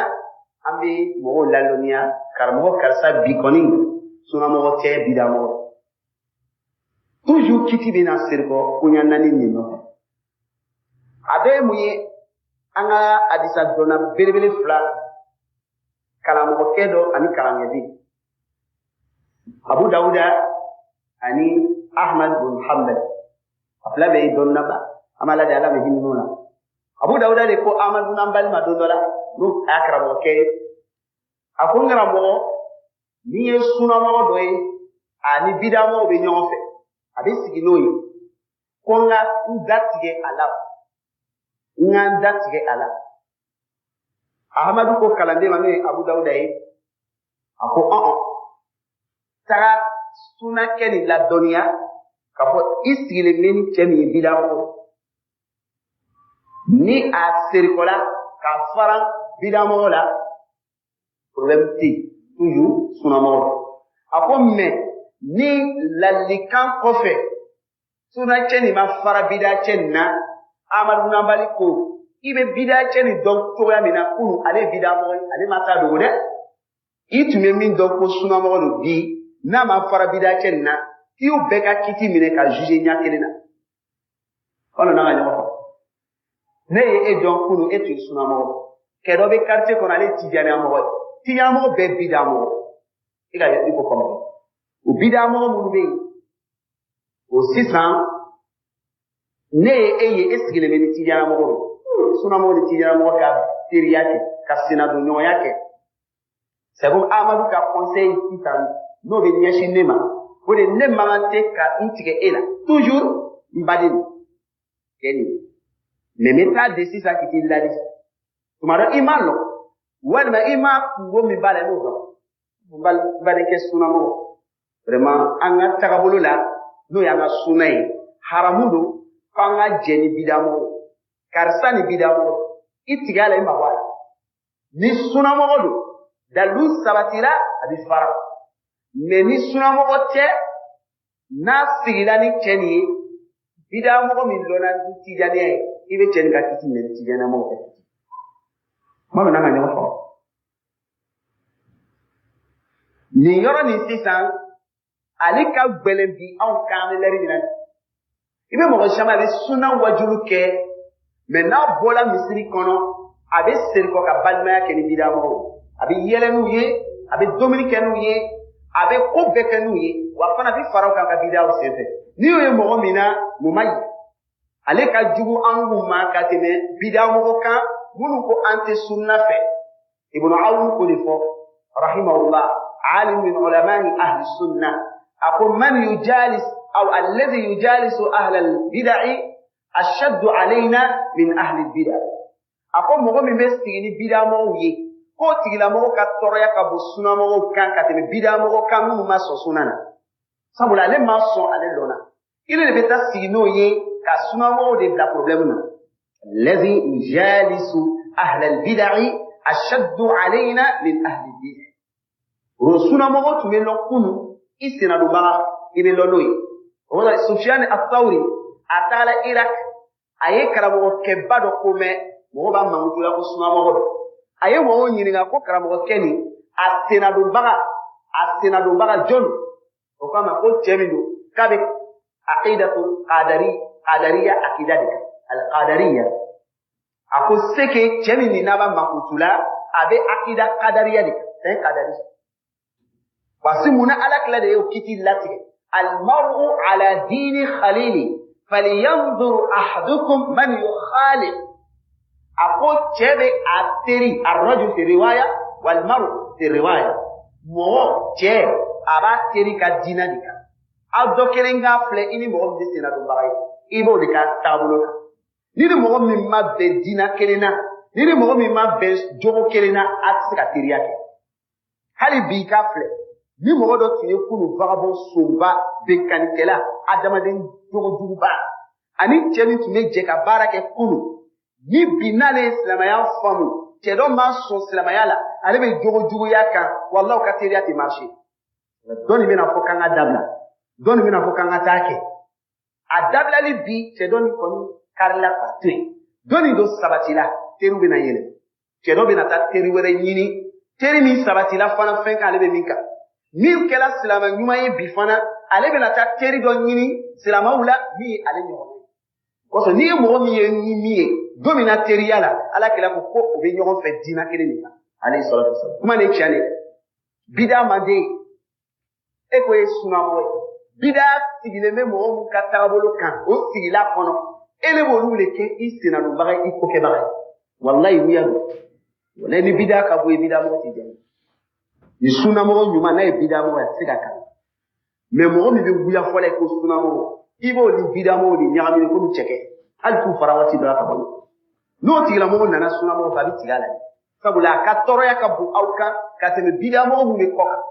an bɛ mɔgɔw ladɔnniya, karamɔgɔ karisa bi kɔni sunamɔgɔ tɛ, bidamɔgɔ. Toujours kiti bɛna serikɔ koɲa naani nin nɔfɛ. A bɛɛ ye mun ye? An ka hadisa dɔnna belebele fila, karamɔgɔkɛ dɔ ani kalankɛden, Abu Dawuda ani Ahmad bin Hanbal. A fila bɛɛ ye dɔnnaba, an b'a lajɛ Ala bɛ hinɛ n'u la. Abu Dawuda de ko Ahmad bin Hanbal ma don dɔ la, n'o a y'a karamɔgɔkɛ ye, a ko n karamɔgɔ, n'i ye sunamɔgɔ dɔ ye, a ni bidamɔgɔw bɛ ɲɔgɔn fɛ, a bɛ sigi n'o ye, ko n ka n da tigɛ a la, n ka n da tigɛ a la. Ahamadu ko kalanden ma, n'o ye Abu Dawuda ye, a ko ɔn, taga sunakɛ nin ladɔnniya k'a fɔ i sigilen bɛ ni cɛ min ye bidamɔgɔ, ni a serikɔla k'a fara bidamɔgɔ la, problème tɛ yen, toujours sunamɔgɔ. A ko mɛ ni ladilikan kɔfɛ sunacɛ nin ma fara bidacɛ nin na, Amadu Nabali ko i bɛ bidacɛ nin dɔn cogoya min na kunun, ale ye bidamɔgɔ ye, ale ma taa dogo dɛ. I tun bɛ min dɔn ko sunamɔgɔ don, bi n'a ma fara bidacɛ nin na, i y'o bɛɛ ka kiti minɛ ka juger ɲɛ kelen na. Aw nana ka ɲɔgɔn fɔ. Ne ye e dɔn kunun, e tun ye sunamɔgɔ. Kɛ dɔ bɛ quartier kɔnɔ, ale ye tijaniyamɔgɔ ye. Tijaniyamɔgɔ bɛɛ bidamɔgɔ. E ka i ko faamu. O bidamɔgɔ minnu bɛ yen, o sisan ne ye e ye, e sigilen bɛ ni tijaniyamɔgɔ ye. Sunamɔgɔ ni tijaniyamɔgɔ ka teriya kɛ, ka senadonɲɔgɔnya kɛ. C'est comme Amadu ka conseil sisan n'o bɛ ɲɛsin ne ma, o de ne man kan tɛ ka n tigɛ e la. Toujours n baden kɛ nin ye. Mais n bɛ taa de sisan k'i t'i ladi. Tuma dɔ i m'a lɔn, walima i m'a kungo min b'a la i m'o dɔn. N badenkɛ sunamɔgɔ, vraiment an ka tagabolo la, n'o y'an ka suna ye, haramu don k'an ka jɛ ni bidamɔgɔ. Karisa ni bidamɔgɔ, i tigɛ a la, i mabɔ a la. Ni sunamɔgɔ don, dalilu sabatira, a bɛ fara. Mais ni sunamɔgɔ tɛ, n'a sigila ni cɛ nin ye, bidamɔgɔ min lɔnna ni tijaniya ye, i bɛ cɛ nin ka kiti minɛ ni tijaniyamɔgɔ ka kiti. Kuma min n'an ka ɲɔgɔn faamu. Nin yɔrɔ nin sisan, ale ka gbɛlɛn bi anw kan, an bɛ lɛri min na. I bɛ mɔgɔ caman a bɛ suna wajulu kɛ, mais n'a bɔra misiri kɔnɔ, a bɛ serikɔ ka balimaya kɛ ni bidamɔgɔw. A bɛ yɛlɛ n'u ye, a bɛ dumuni kɛ n'u ye, a bɛ ko bɛɛ kɛ n'u ye, wa fana bɛ fara u kan ka bidaw senfɛ. N'i y'o ye mɔgɔ min na, mun ma ɲi? Ale ka jugu an kun ma ka tɛmɛ bidamɔgɔ kan minnu ko an tɛ sunna fɛ. Ibn Awn ko de fɔ, rahimahullah, alim min ulama'i ahli sunna. A ko man yujalis aw alladhi yujalisu ahla al-bid'i ashaddu alayna min ahli al-bid'a. A ko mɔgɔ min bɛ sigi ni bidamɔgɔw ye, k'o tigilamɔgɔ ka tɔɔrɔya ka bon sunamɔgɔw kan ka tɛmɛ bidamɔgɔ kan minnu ma sɔn suna na. Sabula ale ma sɔn, ale lɔnna. I de bɛ taa sigi n'o ye ka sunamɔgɔw de bila problème na. Alladhi yujalisu ahla al-bid'i ashaddu alayna min ahli al-bid'a. O sunamɔgɔ tun bɛ lɔn kunun, i sennadonbaga i bɛ lɔn n'o ye. O la Sufyan al-Thawri a taara Irak, a ye karamɔgɔkɛba dɔ ko mɛn, mɔgɔw b'a mankutu la ko sunamɔgɔ don. A ye mɔgɔw ɲininka ko karamɔgɔkɛ nin a sennadonbaga jɔn don? O k'a ma ko cɛ min don k'a bɛ aqidatu qadari, qadariya aqida de kan, al-qadariya. A ko seke cɛ min nin n'a b'a mankutu la, a bɛ aqida qadariya de kan, c'est un qadari. Parce que mun na Ala kila de y'o kiti latigɛ? Al-mar'u ala dini khalili falyanzur ahadukum man yukhalil. A ko cɛ bɛ a teri, ar-rajul fi riwaya wal mar'u fi riwaya. Mɔgɔ cɛ A b'a teri ka diinɛ de kan. Aw dɔ kelen k'a filɛ i ni mɔgɔ min tɛ sennadonbaga ye, i b'o de ka taabolo kan. Ni ni mɔgɔ min ma bɛn diinɛ kelen na, ni ni mɔgɔ min ma bɛn jogo kelen na, a tɛ se ka teriya kɛ. Hali bi k'a filɛ, ni mɔgɔ dɔ tun ye kunun vagabond sonba, benkannikɛla, adamaden jogojuguba, ani cɛ min tun bɛ jɛ ka baara kɛ kunun, ni bi n'ale ye silamɛya faamu, cɛ dɔ ma sɔn silamɛya la, ale bɛ jogojuguya kan, walahi o ka teriya tɛ marcher. Dɔ nin bɛna fɔ k'an ka dabila, dɔ nin bɛna fɔ k'an ka taa kɛ. A dabilali bi cɛ dɔ nin kɔni karila k'a to yen, dɔ nin don sabatila, teriw bɛna yɛlɛ, cɛ dɔ bɛna taa teri wɛrɛ ɲini, teri min sabatila fana fɛn kan ale bɛ min kan. Min kɛra silamɛ ɲuman ye bi fana, ale bɛna taa teri dɔ ɲini silamɛw la min ye ale ɲɔgɔn ye. Kosɔn n'i ye mɔgɔ min ye ni min ye don min na teriya la, ala kira ko ko o bɛ ɲɔgɔn fɛ diinɛ kelen de kan. Ale sɔrɔ kuma nin tiɲɛ de, bida man den e ko ye sunamɔgɔ ye, bida sigilen bɛ mɔgɔ min ka taabolo kan, o sigila kɔnɔ, e de b'olu de kɛ i sennadonbaga ye, i kokɛbaga ye. Walayi wuya don, walayi ni bida ka bɔ ye, bida mɔgɔ tɛ diya. Ni sunamɔgɔ ɲuman n'a ye bida mɔgɔ ye, a tɛ se ka kalan. Mɛ mɔgɔ min bɛ wuya fɔlɔ ye ko sunamɔgɔ, i b'o ni bidamɔgɔw de ɲagami komi cɛkɛ, hali t'u fara waati dɔ la ka bɔ. N'o tigilamɔgɔ nana sunamɔgɔ fɛ, a bɛ tigɛ a la, sabula a ka tɔɔrɔya ka bon aw kan ka tɛmɛ bidamɔgɔ min bɛ kɔ kan.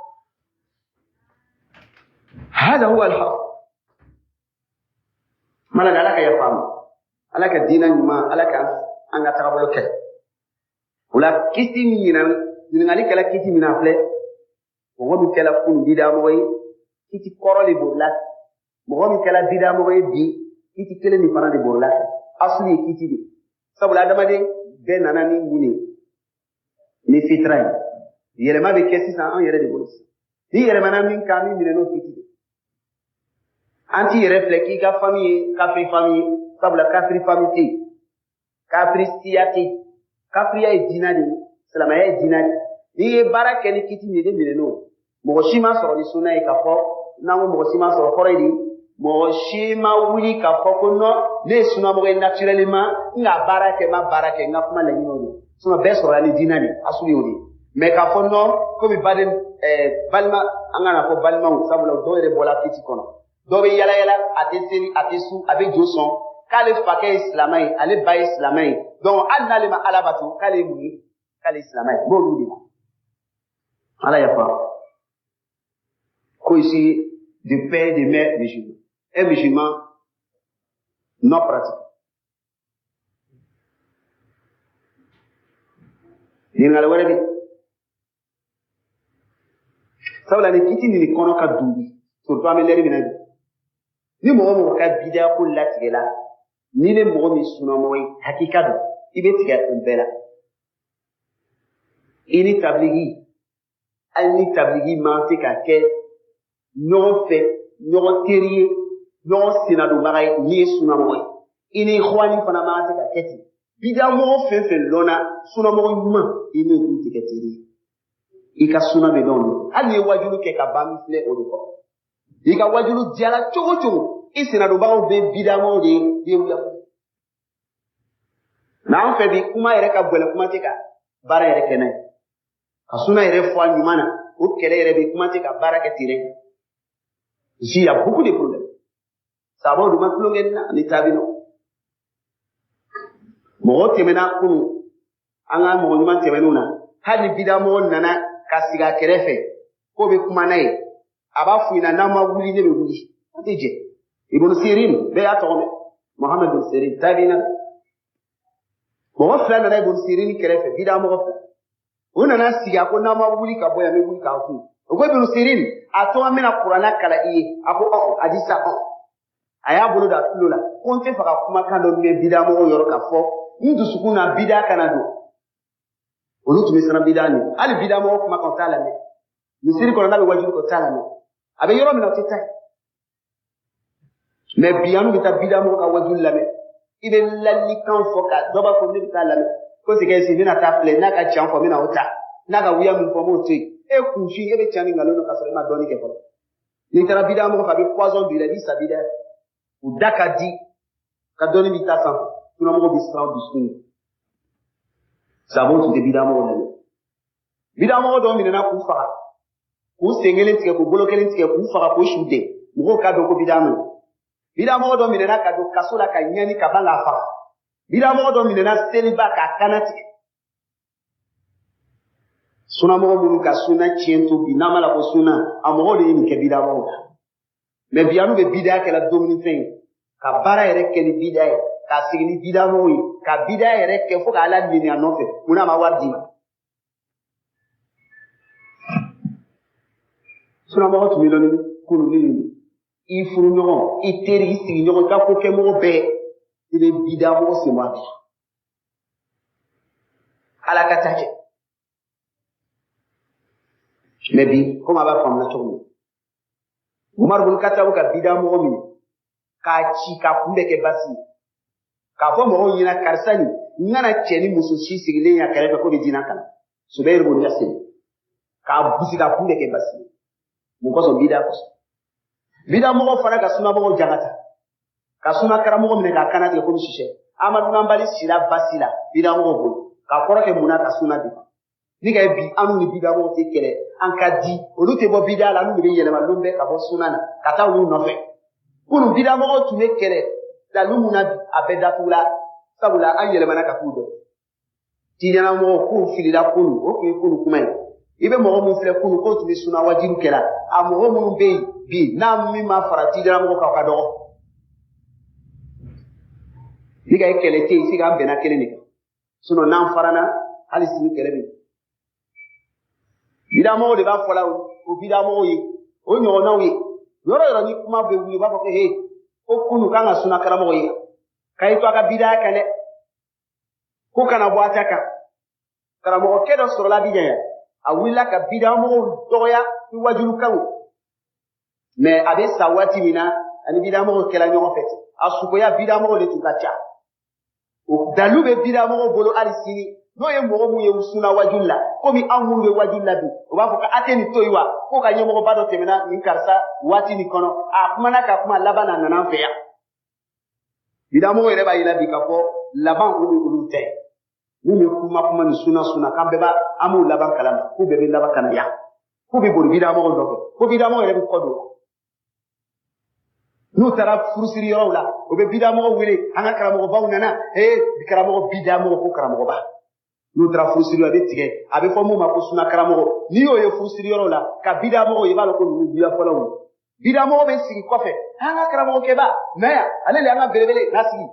Hada huwa alhaq. Malaka ala ka yafa ma, ala ka diinɛ ɲuman, ala ka an ka tagabolo kɛ. O la kisi min ɲina, ɲininkali kɛla kiti min na filɛ, mɔgɔ min kɛla kunun bidamɔgɔ ye, kiti kɔrɔ de b'o la. Mɔgɔ min kɛla bidamɔgɔ ye bi, kiti kelen nin fana de b'o la. Asulu ye kiti de, sabula adamaden bɛɛ nana ni mun ye, ni fitira ye. Yɛlɛma bɛ kɛ sisan an yɛrɛ de bolo sisan. Ni yɛlɛmana min kan, min minɛ n'o kiti de. An t'i yɛrɛ filɛ k'i ka famille ye kafiri famille ye, sabula kafiri famille tɛ yen, kafiri siya tɛ yen. Kafiriya ye diinɛ de ye, silamɛya ye diinɛ de ye. N'i ye baara kɛ ni kiti min ye, i bɛ minɛ n'o ye. Mɔgɔ si ma sɔrɔ ni sunna ye k'a fɔ, n'an ko mɔgɔ si ma sɔrɔ, kɔrɔ ye di? Mɔgɔ si ma wuli k'a fɔ ko non, ne ye sunnamɔgɔ ye naturellement, n ka baara kɛ, n ma baara kɛ, n ka kuma laɲini o de ye. Sinon bɛɛ sɔrɔla ni diinɛ de ye, asulu y'o de ye. Mais k'a fɔ non, komi baden balima, an kana fɔ balimaw, sabula dɔw yɛrɛ bɔla kiti kɔnɔ. Dɔw bɛ yala yala, a tɛ seli, a tɛ sun, a bɛ jo sɔn, k'ale fakɛ ye silamɛ ye, ale ba ye silamɛ ye, donc hali n'ale ma ala bato, k'ale ye mun ye, k'ale ye silamɛ ye. N b'olu de la. Ala yafa. Ko ici de père, de mère musulman, un musulman non pratique. Ɲininkali wɛrɛ bɛ yen, sabula ni kiti nin kɔnɔ ka dun bi, surtout an bɛ lɛri min na bi, ni mɔgɔ mɔgɔ ka bidaya ko latigɛla, ni ne mɔgɔ min sunamɔgɔ ye, hakika don, i bɛ tigɛ o bɛɛ la. I ni tabiligi, hali ni tabiligi man se ka kɛ ɲɔgɔn fɛ, ɲɔgɔn teri ye, ɲɔgɔn sennadonbaga ye, n'i ye sunamɔgɔ ye, i ni ikhwani fana man se ka kɛ ten. Bidamɔgɔ fɛn fɛn lɔnna sunamɔgɔ ɲuman, i n'o tun tɛ kɛ teri ye. I ka suna bɛ dɔn o de. Hali n'i ye wajulu kɛ ka ban, min filɛ o de kɔrɔ. I ka wajulu diyara cogo o cogo, i sennadonbagaw bɛ bidamɔgɔw de ye, i ye wuya. N'an fɛ bi, kuma yɛrɛ ka gɛlɛn, kuma tɛ ka baara yɛrɛ kɛ n'a ye. Ka suna yɛrɛ fɔ a ɲuman na, o kɛlɛ yɛrɛ bɛ, kuma tɛ ka baara kɛ terrain kan. Ici, il y a beaucoup de problèmes. Sabaw dun ma tulonkɛ na ni taabino. Mɔgɔ tɛmɛna kunun, an ka mɔgɔ ɲuman tɛmɛn'u na, hali ni bidamɔgɔ nana ka sigi a kɛrɛfɛ k'o bɛ kuma n'a ye, a b'a f'u ɲɛna n'a ma wuli, ne bɛ wuli. A tɛ jɛ. Ibn Sirin, bɛɛ y'a tɔgɔ mɛn. Mohamed bin Sirin, taabina. Mɔgɔ fila nana Ibn Sirin kɛrɛfɛ, bidamɔgɔ fila. O nana sigi, a ko n'a ma wuli ka bɔ yan, n bɛ wuli k'aw kun. O ko Ibn Sirin, a to an bɛna kuranɛ kalan i ye. A ko ɔn, a di sa ɔn. A y'a bolo da tulo la, ko n tɛ fɛ ka kumakan dɔ mɛn bidamɔgɔw yɔrɔ ka fɔ, n dusukun na bida kana don. Olu tun bɛ siran bida ɲɛ. Hali bidamɔgɔ kumakan o t'a lamɛn. Misiri kɔnɔ n'a bɛ wajibi kɛ, o t'a lamɛn. A bɛ yɔrɔ min na, o tɛ taa yen. Mɛ bi an bɛ taa bidamɔgɔ ka wajibi lamɛn. I bɛ ladilikan fɔ ka dɔ b'a fɔ ne bɛ taa lamɛn. Ko c'est que n bɛna taa filɛ, n'a ka can fɔ, n bɛna o ta. N'a ka wuya min fɔ, n b'o to yen. E kunfin, e bɛ can ni nkalon don ka sɔrɔ e ma dɔɔnin kɛ fɔlɔ. N'i taara bidamɔgɔ fɛ, a bɛ poison don i la, i b'i sa bida. U da ka di, ka dɔɔnin b'i ta sanfɛ. Sunamɔgɔw bɛ siran dusukun ɲɛ. Sabaw tun tɛ bidamɔgɔw lamɛn. Bidamɔgɔ dɔw minɛna k'u faga. K'u sen kelen tigɛ, k'u bolo kelen tigɛ, k'u faga, k'u su den. Mɔgɔw k'a dɔn ko bida minɛ. Bidamɔgɔ dɔ minɛna ka don kaso la ka ɲɛni ka ban k'a faga. Bidamɔgɔ dɔ minɛna seliba k'a kana tigɛ. Sunamɔgɔ minnu ka suna tiɲɛ to bi, n'a ma la ko suna, a mɔgɔw de ye nin kɛ bidamɔgɔw la. Mɛ bi anu bɛ bida kɛla dumunifɛn ye, ka baara yɛrɛ kɛ ni bida ye, k'a sigi ni bidamɔgɔw ye, ka bida yɛrɛ kɛ fo k'Ala neni a nɔfɛ, munna a ma wari d'i ma? Sunamɔgɔ tun bɛ lɔn ni kunun ni nin i furuɲɔgɔn, i teri, i sigiɲɔgɔn, i ka ko kɛmɔgɔ bɛɛ, i bɛ bidamɔgɔ sen bɔ a la. Ala ka taa kɛ. Mɛ bi, komi a b'a faamuya cogo min, Umar bin Khattab ka bidamɔgɔ minɛ k'a ci k'a kun bɛɛ kɛ basi ye, k'a fɔ mɔgɔw ɲɛna karisa nin, n kana cɛ ni muso si sigilen y'a kɛrɛfɛ ko bɛ diinɛ kalan. Zubair bin Yasir k'a busi k'a kun bɛɛ kɛ basi ye. Mun kosɔn? Bida kosɔn. Bidamɔgɔ fana ka sunamɔgɔw jangata, ka suna karamɔgɔ minɛ k'a kana tigɛ komi sisɛ. Amadu Nanbali sira basi la bidamɔgɔw bolo, k'a kɔrɔ kɛ mun na ka suna bi. Ni ka bi an ni bidamɔgɔw tɛ kɛlɛ, an ka di olu tɛ bɔ bida la, n'u de bɛ yɛlɛma lon bɛɛ ka bɔ suna na ka taa olu nɔfɛ. Kunun bidamɔgɔw tun bɛ kɛlɛ dalu mun na bi, a bɛɛ datugula, sabula an yɛlɛmana ka k'u dɔn. Tiɲɛnamɔgɔw k'u filila kunun, o tun ye kunun kuma ye. I bɛ mɔgɔ min filɛ kunun k'o tun bɛ suna wajibi kɛla, a mɔgɔ minnu bɛ yen bi n'a min ma fara tiɲɛnamɔgɔ kan, o ka dɔgɔ. Ni ka ye kɛlɛ tɛ yen, se k'an bɛnna kelen de kan. Sinɔn n'an farana, hali sini kɛlɛ bɛ yen. Bidamɔgɔw de b'a fɔla o bidamɔgɔw ye, o ɲɔgɔnnaw ye. Yɔrɔ yɔrɔ ni kuma bɛ wuli, u b'a fɔ ko he, ko kunun k'an ka suna karamɔgɔ ye, k'a y'i to a ka bidaya kan dɛ, ko kana bɔ a ta kan. Karamɔgɔkɛ dɔ sɔrɔla Abidjan yan, a wulila ka bidamɔgɔw dɔgɔya ni wajurukanw. Mɛ a bɛ sa waati min na, ani bidamɔgɔw kɛla ɲɔgɔn fɛ ten. A sukoya bidamɔgɔw de tun ka ca. O dalu bɛ bidamɔgɔw bolo hali sini. N'o ye mɔgɔ mun ye suna wajuli la, komi anw minnu bɛ wajuli la bi, o b'a fɔ ko a tɛ nin to yen wa, ko ka ɲɛmɔgɔba dɔ tɛmɛna nin karisa waati nin kɔnɔ, a kumana ka kuma laban na, a nana an fɛ yan. Bidamɔgɔw yɛrɛ b'a yira bi k'a fɔ laban olu olu tɛ. Mun bɛ kuma kuma ni suna suna k'an bɛɛ b'a an b'o laban kalama, k'u bɛɛ bɛ laban ka na yan, k'u bɛ boli bidamɔgɔw nɔfɛ, ko bidamɔgɔw yɛrɛ bɛ kɔ don. N'u taara furusiri yɔrɔw la, o bɛ bidamɔgɔw wele, an ka karamɔgɔbaw nana, ee karamɔgɔ bidamɔgɔ ko karamɔgɔba. N'u taara furusiri la, a bɛ tigɛ, a bɛ fɔ mun ma ko suna karamɔgɔ. N'i y'o ye furusiri yɔrɔw la, ka bidamɔgɔw ye, i b'a dɔn ko ninnu bida fɔlɔw ye. Bidamɔgɔ bɛ sigi kɔfɛ, an ka karamɔgɔkɛba na yan, ale de y'an ka belebele n'a sigi.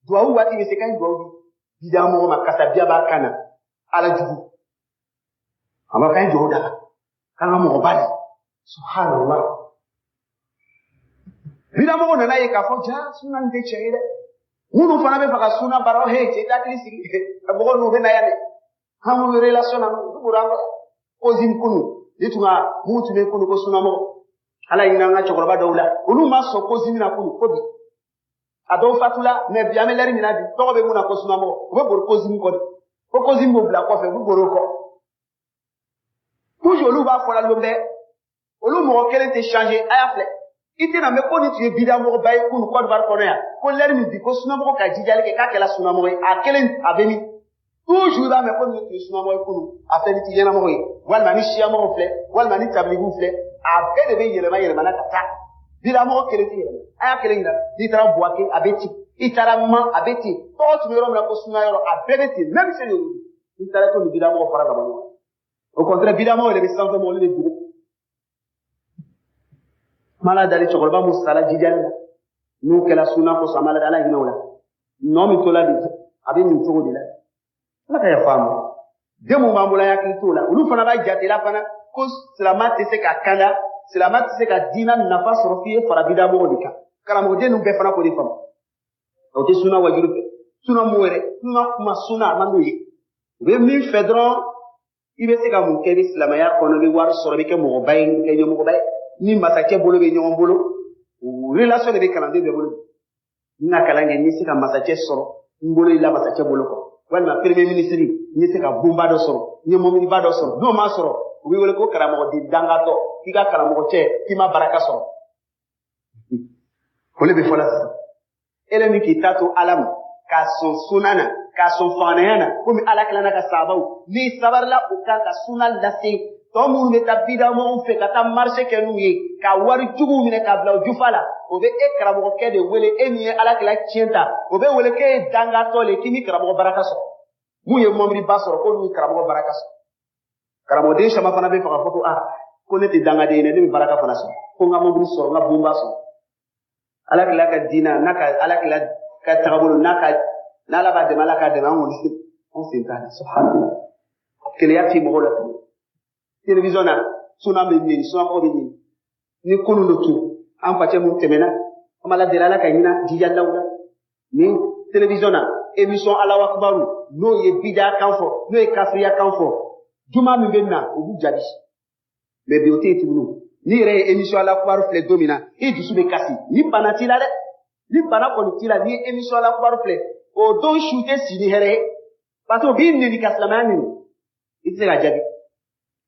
Duwawu waati bɛ se k'an ye duwawu di bidamɔgɔ ma, kasabiya b'a kan na, Ala jugu. A b'a fɔ k'an ye duwawu d'a kan, k'an ka mɔgɔba de. Subhanallah. Bidamɔgɔw nana ye k'a fɔ ja suna nin tɛ tiɲɛ ye dɛ. Minnu fana bɛ fɛ ka suna baara, he cɛ i hakili sigi, mɔgɔ ninnu bɛ na yan dɛ. An b'u relation na, u bɔra an kɔ. Kozim kunu, ni tun ka mun tun bɛ kunu ko sunamɔgɔ. Ala ɲinɛ an ka cɛkɔrɔba dɔw la, olu ma sɔn kozim na kunu fo bi. A dɔw fatula, mɛ bi an bɛ lɛri min na bi, tɔgɔ bɛ mun na ko sunamɔgɔ, u bɛ bori kozim kɔ de. Ko kozim b'o bila kɔfɛ, u bɛ bori o kɔ. Toujours olu b'a fɔla lon bɛɛ, olu mɔgɔ kelen tɛ changer, a y'a filɛ. I tɛna mɛn ko nin tun ye bidamɔgɔba ye kunu Côte d'Ivoire kɔnɔ yan, ko lɛri min bi ko sunamɔgɔ ka jijali kɛ k'a kɛla sunamɔgɔ ye, a kelen a bɛ min. Toujours i b'a mɛn ko nin tun ye sunamɔgɔ ye kunu, a filɛ ni ti ɲɛnamɔgɔ ye, walima ni siyamɔgɔ filɛ, walima ni tabiligiw filɛ, a bɛɛ de bɛ yɛlɛma yɛlɛmana ka taa. Bidamɔgɔ kelen tɛ yɛlɛma, a y'a kelen yira, n'i taara Buwake a bɛ ten, i taara Man a bɛ ten, tɔgɔ tun bɛ yɔrɔ min na ko suna yɔrɔ a bɛɛ bɛ ten, même si n'i taara ko nin bidamɔgɔ fara ka bɔ ɲɔgɔn kan. Au contraire, bidamɔgɔ yɛrɛ bɛ sanfɛ mɔgɔ, olu bɛ dugu. Mala dali cɛkɔrɔba mun sara jijali la, n'u kɛra suna kosɔn, a ma lada, Ala hinɛ o la. Nɔ min tola bi, a bɛ nin cogo de la. Ala ka yafa a ma. Den mun b'an bolo, an hakili t'o la. Olu fana b'a jate la fana ko silamɛ tɛ se ka kanda, silamɛ tɛ se ka diinɛ nafa sɔrɔ f'i ye fara bidamɔgɔw de kan. Karamɔgɔden ninnu bɛɛ fana k'o de faamu. O tɛ suna wajibi fɛ. Suna mun yɛrɛ, suna kuma suna a man d'o ye. U bɛ min fɛ dɔrɔn, i bɛ se ka mun kɛ i bɛ silamɛya kɔnɔ, i bɛ wari sɔrɔ, i bɛ kɛ mɔgɔba ye, i bɛ kɛ ɲɛmɔgɔba ye. Ni masakɛ bolo bɛ ɲɔgɔn bolo, o relation de bɛ kalanden bɛɛ bolo. N ka kalan kɛ, n bɛ se ka masakɛ sɔrɔ, n bolo i la masakɛ bolo kɔrɔ. Walima premier ministre, n bɛ se ka bonba dɔ sɔrɔ, n ye mɔbiliba dɔ sɔrɔ. N'o ma sɔrɔ, u b'i wele ko karamɔgɔden dangatɔ, k'i ka karamɔgɔ cɛ, k'i ma baraka sɔrɔ. O de bɛ fɔ la sisan. E yɛrɛ min k'i ta to Ala ma, k'a sɔn suna na, k'a sɔn faganaya na, komi Ala kɛlen n'a ka sahabaw, n'i sabarila o kan ka suna lase Tɔ minnu bɛ taa bidamɔgɔw fɛ ka taa marché kɛ n'u ye ka wari juguw minɛ k'a bila o jufa la, o bɛ e karamɔgɔkɛ de wele, e min ye ala kɛla tiɲɛ ta, o bɛ wele k'e ye dangatɔ le, k'i ni karamɔgɔ baraka sɔrɔ. Mun ye mɔbiliba sɔrɔ k'olu ye karamɔgɔ baraka sɔrɔ. Karamɔgɔden caman fana bɛ fɛ k'a fɔ ko aa ko ne tɛ dangaden ye dɛ, ne bɛ baraka fana sɔrɔ, ko n ka mɔbili sɔrɔ, n ka bonba sɔrɔ. Ala kɛla ka diinɛ n'a ka ala kɛla ka tagabolo n'a ka n'ala b'a dɛmɛ, ala k'a dɛmɛ, an kɔni an sen t'a la. Subhanallah, keleya tɛ mɔgɔw la tuguni. Télévision na suna bɛ neni, sunamɔgɔ bɛ neni ni kolon dɔ tun an facɛ mun tɛmɛna, an b'a la deli ala ka ɲina jijalaw la. Ni télévision na émission Alahu Akibaru n'o ye bida kan fɔ, n'o ye kafiriya kan fɔ, juma min bɛ na o b'u jaabi. Mais bi o tɛ yen tuguni. N'i yɛrɛ ye émission Alahu Akibaru filɛ don min na, i dusu bɛ kasi. Ni bana t'i la dɛ, ni bana kɔni t'i la, n'i ye émission Alahu Akibaru filɛ, o don su tɛ si ni hɛrɛ ye, parce que o b'i neni ka silamɛya neni, i tɛ se ka jaabi.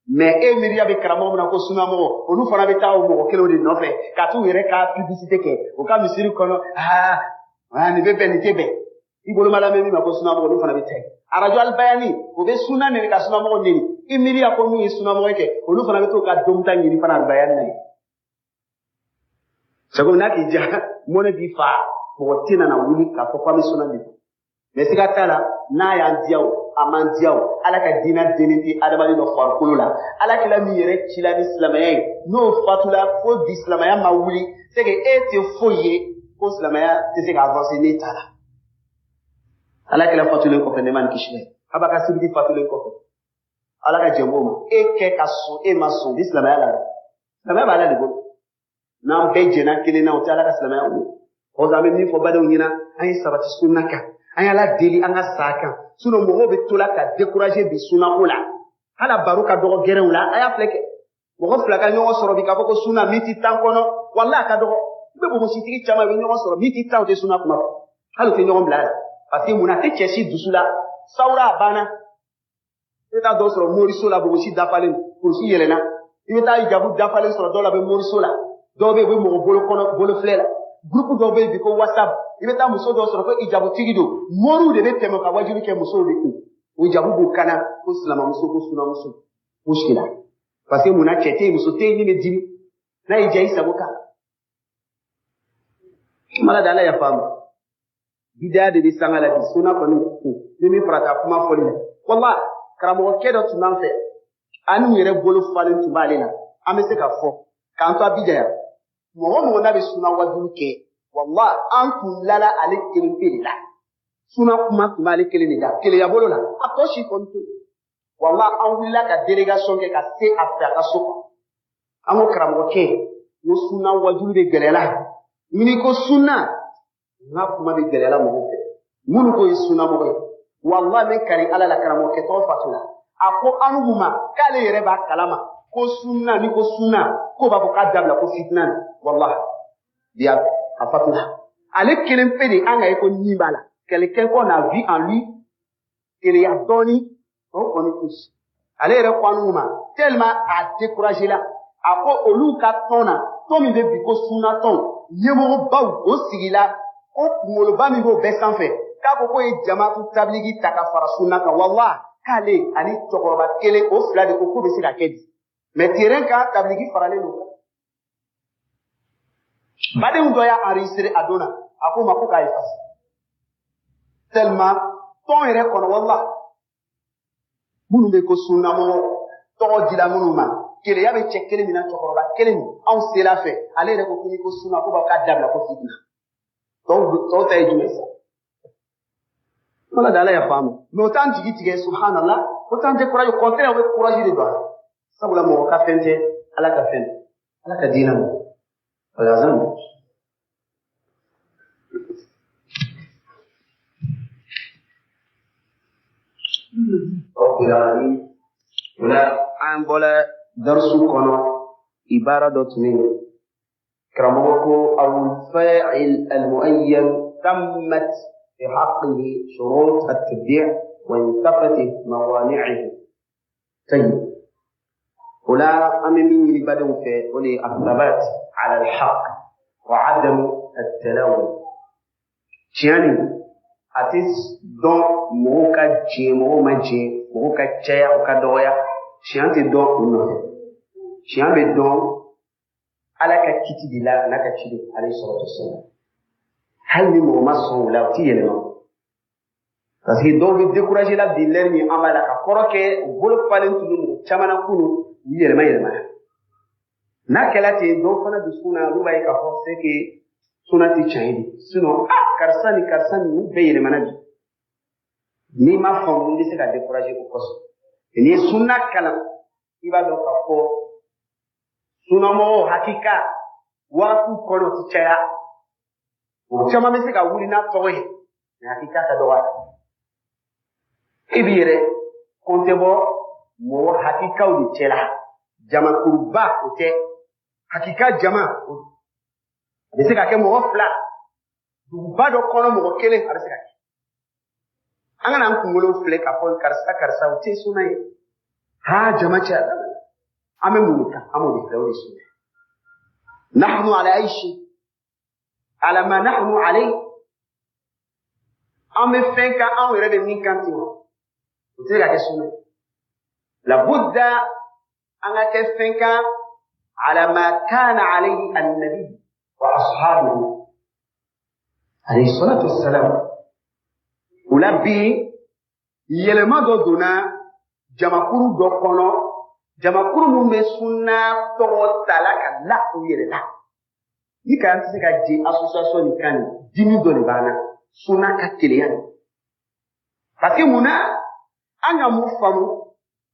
Mais e miiriya bɛ karamɔgɔ min na ko sunamɔgɔ, olu fana bɛ taa o mɔgɔ kelenw de nɔfɛ ka t'u yɛrɛ ka publicité kɛ o ka misiri kɔnɔ. Aa, nin bɛ bɛn, nin tɛ bɛn. I bolo ma lamɛn min ma ko sunamɔgɔ, olu fana bɛ taa yen. Arajo alibayani, o bɛ suna neni ka sunamɔgɔ neni. I miiriya ko min ye sunamɔgɔ kɛ, olu fana bɛ t'o ka dɔnta ɲini fana alibayani na yen. C'est comme n'a k'i diya, mɔnɛ b'i fa, mɔgɔ tɛna na wuli k'a fɔ k'an bɛ suna neni. Mais siga t'a la, n'a y'an diya o, a m'an diya o, ala ka diinɛ denni tɛ adamaden dɔ farikolo la. Ala kɛla min yɛrɛ cila ni silamɛya ye, n'o fatula fo bi silamɛya ma wuli, c'est que e tɛ foyi ye ko silamɛya tɛ se ka avancer n'e t'a la. Ala kɛla fatulen kɔfɛ, ne ma nin kisi dɛ. Aba ka sibiti fatulen kɔfɛ, ala ka jɛn b'o ma. E kɛ ka sɔn, e ma sɔn bi silamɛya la dɛ. Silamɛya b'ala de bolo. N'an bɛɛ jɛnna kelen na, o tɛ ala ka silamɛya wuli. O an bɛ min fɔ badenw ɲɛna, an ye sabati sunna kan, an y'ala deli an ka sa kan. Sinon mɔgɔw bɛ to la ka décourager bi sunna ko la. Hali a baro ka dɔgɔ gɛrɛnw la, a y'a filɛ kɛ. Mɔgɔ fila ka ɲɔgɔn sɔrɔ bi k'a fɔ ko sunna min ti tan kɔnɔ, walahi a ka dɔgɔ. I bɛ bonbonsitigi caman, i bɛ ɲɔgɔn sɔrɔ min ti tan, o tɛ sunna kuma fɔ. Hali o tɛ ɲɔgɔn bila la. Parce que mun na, a tɛ cɛ si dusu la, sawura a banna. I bɛ taa dɔw sɔrɔ moriso la, bonbosi dafalen, kurusi yɛlɛnna. I bɛ taa jabu dafalen sɔrɔ dɔw la, bɛ moriso la. Dɔw bɛ yen, u bɛ mɔgɔ bolo kɔnɔ, bolo filɛ la. Groupe dɔw bɛ yen bi ko WhatsApp, i bɛ taa muso dɔw sɔrɔ ko ijabutigi don. Moriw de bɛ tɛmɛ ka wajibi kɛ musow de kun. O jabu b'u kana ko silamɛmuso, ko sunamuso. Muskila. Parce que mun na, cɛ tɛ yen, muso tɛ yen min bɛ dimi. N'a y'i diya, i sago kan. Mala da ala yafa ma. Bidaya de bɛ sanga la bi, sunna kɔni ni min farata kuma fɔli la. Wala karamɔgɔkɛ dɔ tun b'an fɛ, an n'u yɛrɛ bolo falen tun b'ale la. An bɛ se ka fɔ k'an to a bidaya. Mɔgɔ mɔgɔ n'a bɛ sunna wajulu kɛ, wala an tun lala ale kelen pe de la. Sunna kuma tun b'ale kelen de da, keleya bolo la. A tɔ si kɔni to. Wala an wulila ka délégation kɛ ka se a fɛ a ka so kɔnɔ. An ko karamɔgɔkɛ, n ko sunna wajulu de gɛlɛyala. N'i ko sunna, n ka kuma bɛ gɛlɛyala mɔgɔw fɛ. Minnu ko ye sunna mɔgɔ ye. Wala ne kari ala la, karamɔgɔkɛ tɔgɔ fatula. A ko an k'u ma k'ale yɛrɛ b'a kalama ko sunna, ni ko sunna, k'o b'a fɔ k'a dabila ko fitina. Wala bi a fatula. Ale kelen pe de an ka ye ko nin b'a la. Quelqu'un qu'on a vu en lui, keleya dɔɔni, o kɔni tɛ. Ale yɛrɛ ko an ma tellement a découragé la. A ko olu ka tɔn na, tɔn min bɛ bi ko sunna tɔn, ɲɛmɔgɔbaw o sigila ko kunkoloba min b'o bɛɛ sanfɛ, k'a ko k'o ye jamaatu tabiligi ta ka fara sunna kan. Wala k'ale ani cɛkɔrɔba kelen, o fila de ko k'o bɛ se ka kɛ di. Mais terrain kan, tabiligi faralen don. Badenw dɔ y'a enregistré a don na, a ko ma ko k'a effacer. Tellement tɔn yɛrɛ kɔnɔ, wala minnu bɛ ko sunnamɔgɔ tɔgɔ dila minnu ma, keleya bɛ cɛ kelen min na, cɛkɔrɔba kelen min anw sela fɛ, ale yɛrɛ ko ko n'i ko sunna, ko b'a k'a dabila ko fitina. Tɔw ta ye jumɛn sa? Ala da ala ya faamu. Mais o t'an jigi tigɛ, subhanallah, o t'an découragé, au contraire, o bɛ courage de don a la. Sabula mɔgɔ ka fɛn tɛ, ala ka fɛn, ala ka diinɛ ma. O y'azan. Rabbil alamin. O la an bɔla darisu kɔnɔ, ibara dɔ tun bɛ yen. Karamɔgɔ ko awul fa'il al-mu'ayyan tammat fi haqqihi shurut at-tabdi' wa intafat mawani'uhu. Tayyib. O la an bɛ min ɲini badenw fɛ, o de ye athabat ala al-haqq wa adamu at-talawun. Tiɲɛ nin a tɛ dɔn mɔgɔw ka jɛ, mɔgɔw ma jɛ, mɔgɔw ka caya, u ka dɔgɔya. Tiɲɛ tɛ dɔn u nɔfɛ. Tiɲɛ bɛ dɔn Ala ka kiti de la n'a ka ci de alayhi salatu wassalam. Hali ni mɔgɔ ma sɔn o la, o ti yɛlɛma. Parce que dɔw bɛ décourager la bi lɛri min an b'a la ka kɔrɔ kɛ u bolo falen tun bɛ mɔgɔ caman na kunun u yɛlɛma yɛlɛma. N'a kɛla ten dɔw fana dusukun na olu b'a ye k'a fɔ c'est que sunna tɛ tiɲɛ ye de. Sinon ah karisa ni karisa ninnu bɛɛ yɛlɛmana bi. N'i ma faamu i bɛ se ka décourager o kosɔn. N'i ye sunna kalan i b'a dɔn k'a fɔ sunnamɔgɔw hakika waatiw kɔnɔ ti caya. O caman bɛ se ka wuli n'a tɔgɔ ye mɛ hakika ka dɔgɔ a la. I b'i yɛrɛ kɔntɛ bɔ mɔgɔ hakikaw de cɛla. Jamakuruba o tɛ. Hakika jama a bɛ se ka kɛ mɔgɔ fila. Duguba dɔ kɔnɔ mɔgɔ kelen a bɛ se ka kɛ. An kana an kunkolo filɛ k'a fɔ karisa karisa o tɛ sunna ye. Ha jama cɛ an bɛ mun de kan an b'o de filɛ o de sunna ye. Nahnu ala aishi ala ma nahnu alayhi. An bɛ fɛn kan anw yɛrɛ bɛ min kan ten wa o tɛ se ka kɛ sunna ye. Labudda an ka kɛ fɛn kan ala ma kana alayhi annabi wa ashabuhu alayhi salatu wassalam. O la bi yɛlɛma dɔ donna jamakuru dɔ kɔnɔ, jamakuru min bɛ sunna tɔgɔ ta la ka la u yɛrɛ la. Ni ka an tɛ se ka je association nin kan nin dimi dɔ de b'an na sunna ka keleya de. Parce que mun na an ka mun faamu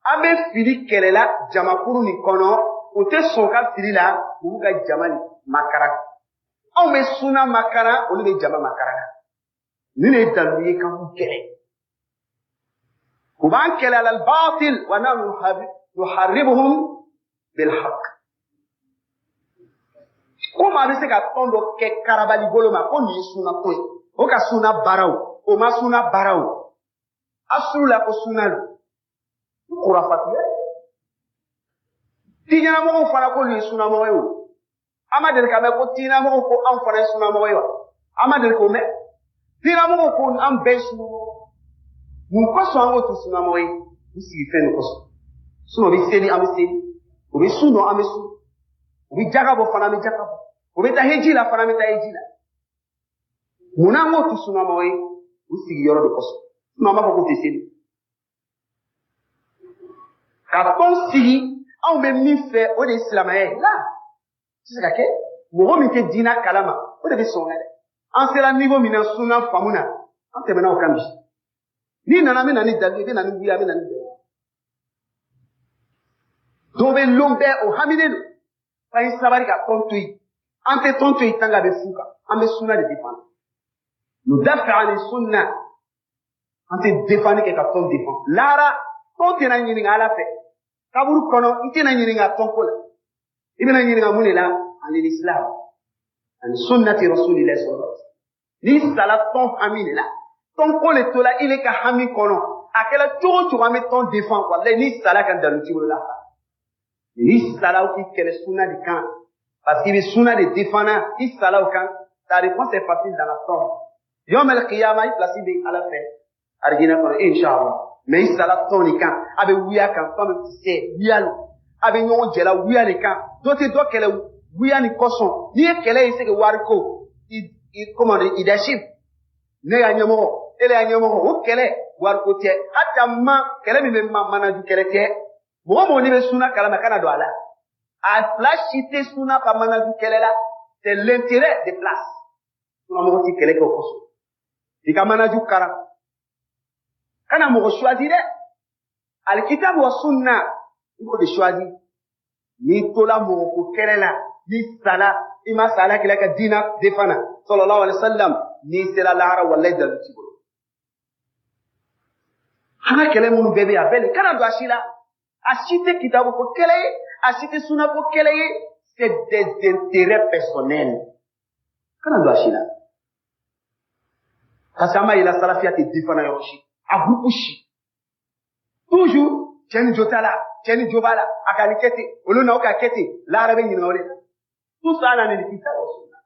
an bɛ fili kɛlɛ la jamakuru nin kɔnɔ o tɛ sɔn ka fili la u b'u ka jama nin makara. Anw bɛ sunna makara olu bɛ jama makara. Nin de ye dalilu ye k'an b'u kɛlɛ. U b'an kɛlɛ alal batil wa nahnu nuharribuhum bil haqq. Ko maa bɛ se ka tɔn dɔ kɛ karabali bolo ma ko nin ye sunna ko ye. O ka sunna baara o, o ma sunna baara o. Asulu la ko sunna don. Kurafatiya. Diinɛmɔgɔw fana ko nin ye sunnamɔgɔ ye o. An ma deli ka mɛn ko diinɛmɔgɔw ko anw fana ye sunnamɔgɔ ye wa? An ma deli k'o mɛn. Diinɛmɔgɔw ko an bɛɛ ye sunnamɔgɔ. Mun kosɔn an k'o tɛ sunnamɔgɔ ye? U sigi fɛn de kosɔn. Sinɔn u bɛ seli an bɛ seli. U bɛ sun dɔn an bɛ sun. U bɛ jaga bɔ fana an bɛ jaga bɔ. U bɛ taa heji la fana an bɛ taa heji la. Mun na an k'o tɛ sunnamɔgɔ ye? U sigi yɔrɔ de kosɔn. Sinɔn an b'a fɔ k'u tɛ seli. Ka tɔn sigi anw bɛ min fɛ o de ye silamɛya ye. La tɛ se ka kɛ. Mɔgɔ min tɛ diinɛ kalama o de bɛ sɔn dɛ. An sera niveau min na sunna faamu na an tɛmɛna o kan bi. N'i nana n bɛ na ni dalilu ye, i bɛ na ni wuya, a bɛ na ni dalilu. Dɔw bɛ lon bɛɛ o haminen don. F'an ye sabali ka tɔn to yen. An tɛ tɔn to yen tant qu'a bɛ fu kan. An bɛ sunna de défendre. Nudafi ani sunna. An tɛ défendre kɛ ka tɔn défendre. Lahara tɔn tɛna ɲininka Ala fɛ. Kaburu kɔnɔ i tɛna ɲininka tɔn ko la. I bɛna ɲininka mun de la? Ani l'islam. Ani sunnati rasulillahi sallallahu alaihi wasallam. N'i sala tɔn hami de la. Tɔn ko le tola i le ka hami kɔnɔ. A kɛla cogo o cogo an bɛ tɔn défendre. Walayi n'i sala ka dalu t'i bolo la. N'i sala o k'i kɛlɛ sunna de kan. Parce qu'il bɛ sunna de défendre i sala o kan. Ta réponse est facile dans la tombe. Yawm al-qiyamah i place bɛ Ala fɛ. Arijinɛ kɔnɔ inshallah. Mais i sala tɔn de kan. A bɛ wuya kan. Toi même tu sais wuya lo. A bɛ ɲɔgɔn jɛla wuya de kan. Dɔ tɛ dɔ kɛlɛ wuya nin kosɔn. N'i ye kɛlɛ ye c'est que wari ko. I comment dire leadership. Ne y'a ɲɛmɔgɔ, e le y'a ɲɛmɔgɔ, o kɛlɛ wariko tɛ. Hata ma kɛlɛ min bɛ ma manaju kɛlɛ tɛ. Mɔgɔ mɔgɔ n'i bɛ sunna kalama kana don a la. A fila si tɛ sunna ka manaju kɛlɛ la. C'est l'intérêt des places. Sunna mɔgɔ ti kɛlɛ kɛ o kosɔn. I ka manaju karan. Kana mɔgɔ choisi dɛ. Alikitabu wa sunna i b'o de choisi. N'i tola mɔgɔ ko kɛlɛ la, n'i sala, i ma sa Ala kira ka diina défendre sallallahu alaihi wasallam, n'i sera lahara walayi dalu t'i bolo. An ka kɛlɛ minnu bɛɛ bɛ yen a bɛɛ nin kana don a si la. A si tɛ kitabu ko kɛlɛ ye, a si tɛ sunna ko kɛlɛ ye, c'est des intérêts personnels. Kana don a si la. Parce que an b'a yira salafiya tɛ défendre yɔrɔ si, a groupe si. Toujours cɛ ni jo t'a la, cɛ ni jo b'a la, a ka nin kɛ ten, olu n'aw ka kɛ ten, lahara bɛ ɲininka o de la. Tout ça na nin kitabu wa sunna.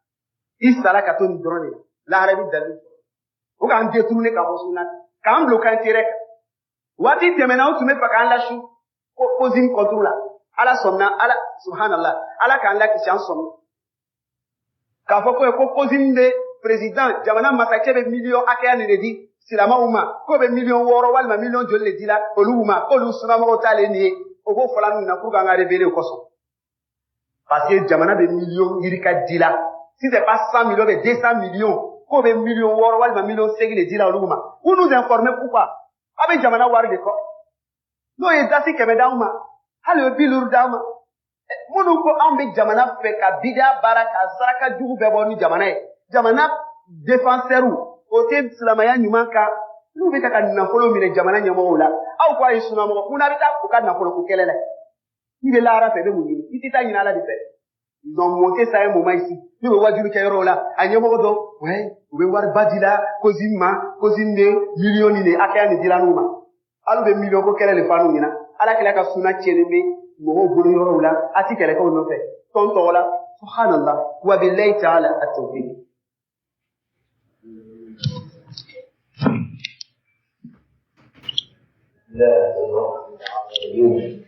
I sara ka to nin dɔrɔn de la, lahara bɛ dalilu sɔrɔ. O k'an détourner ka bɔ sunna, k'an bila o kan intérêt kan. Waati tɛmɛna, o tun bɛ fɛ k'an lasu. Ko COSIM contre la. Ala sɔnna, Ala subhanallah, Ala k'an lakisi, an sɔnna k'a fɔ ko ko COSIM bɛ président, jamana masakɛ bɛ miliyɔn hakɛya nin de di silamɛw ma, k'o bɛ miliyɔn 6 walima miliyɔn joli de di la olu ma, k'olu sunamɔgɔw t'ale nin ye. O b'o fɔla ninnu na pour que an ka révéler o kosɔn, parce que jamana bɛ miliyɔn yirika di la, si c'est pas 100 millions, bɛ 200 millions, k'o bɛ miliyɔn 6 walima miliyɔn 8 de di la olu ma. Vous nous informez pourquoi? Aw bɛ jamana wari de kɔ. N'o ye dasi 100 d'anw ma, hali o ye 50 d'anw ma. Minnu ko anw bɛ jamana fɛ ka bida baara ka saraka jugu bɛɛ bɔ ni jamana ye, jamana défenseur, o tɛ silamɛya ɲuman kan. N'u bɛ ka nafolo minɛ jamana ɲɛmɔgɔw la, aw ko a ye sunamɔgɔ mun na bɛ taa u ka nafolo ko kɛlɛ la? I bɛ lahara fɛ, i bɛ mun ɲini? I tɛ taa ɲini Ala de fɛ. Ils ont monté ça un moment ici. N'u bɛ wajulu kɛ yɔrɔw la, a ɲɛmɔgɔ dɔ, ouais, u bɛ wariba di la COSIM ma, COSIM bɛ miliyɔn nin de hakɛya nin dira n'u ma. Hali bɛ miliyɔn ko kɛlɛ de fa n'u ɲɛna. Ala kɛlɛ ka suna tiɲɛnen bɛ mɔgɔw bolo yɔrɔw la, a ti kɛlɛ kɛ o nɔfɛ tɔn tɔgɔ la. Subhanallah, wa billahi ta'ala at-tawfiq. لا.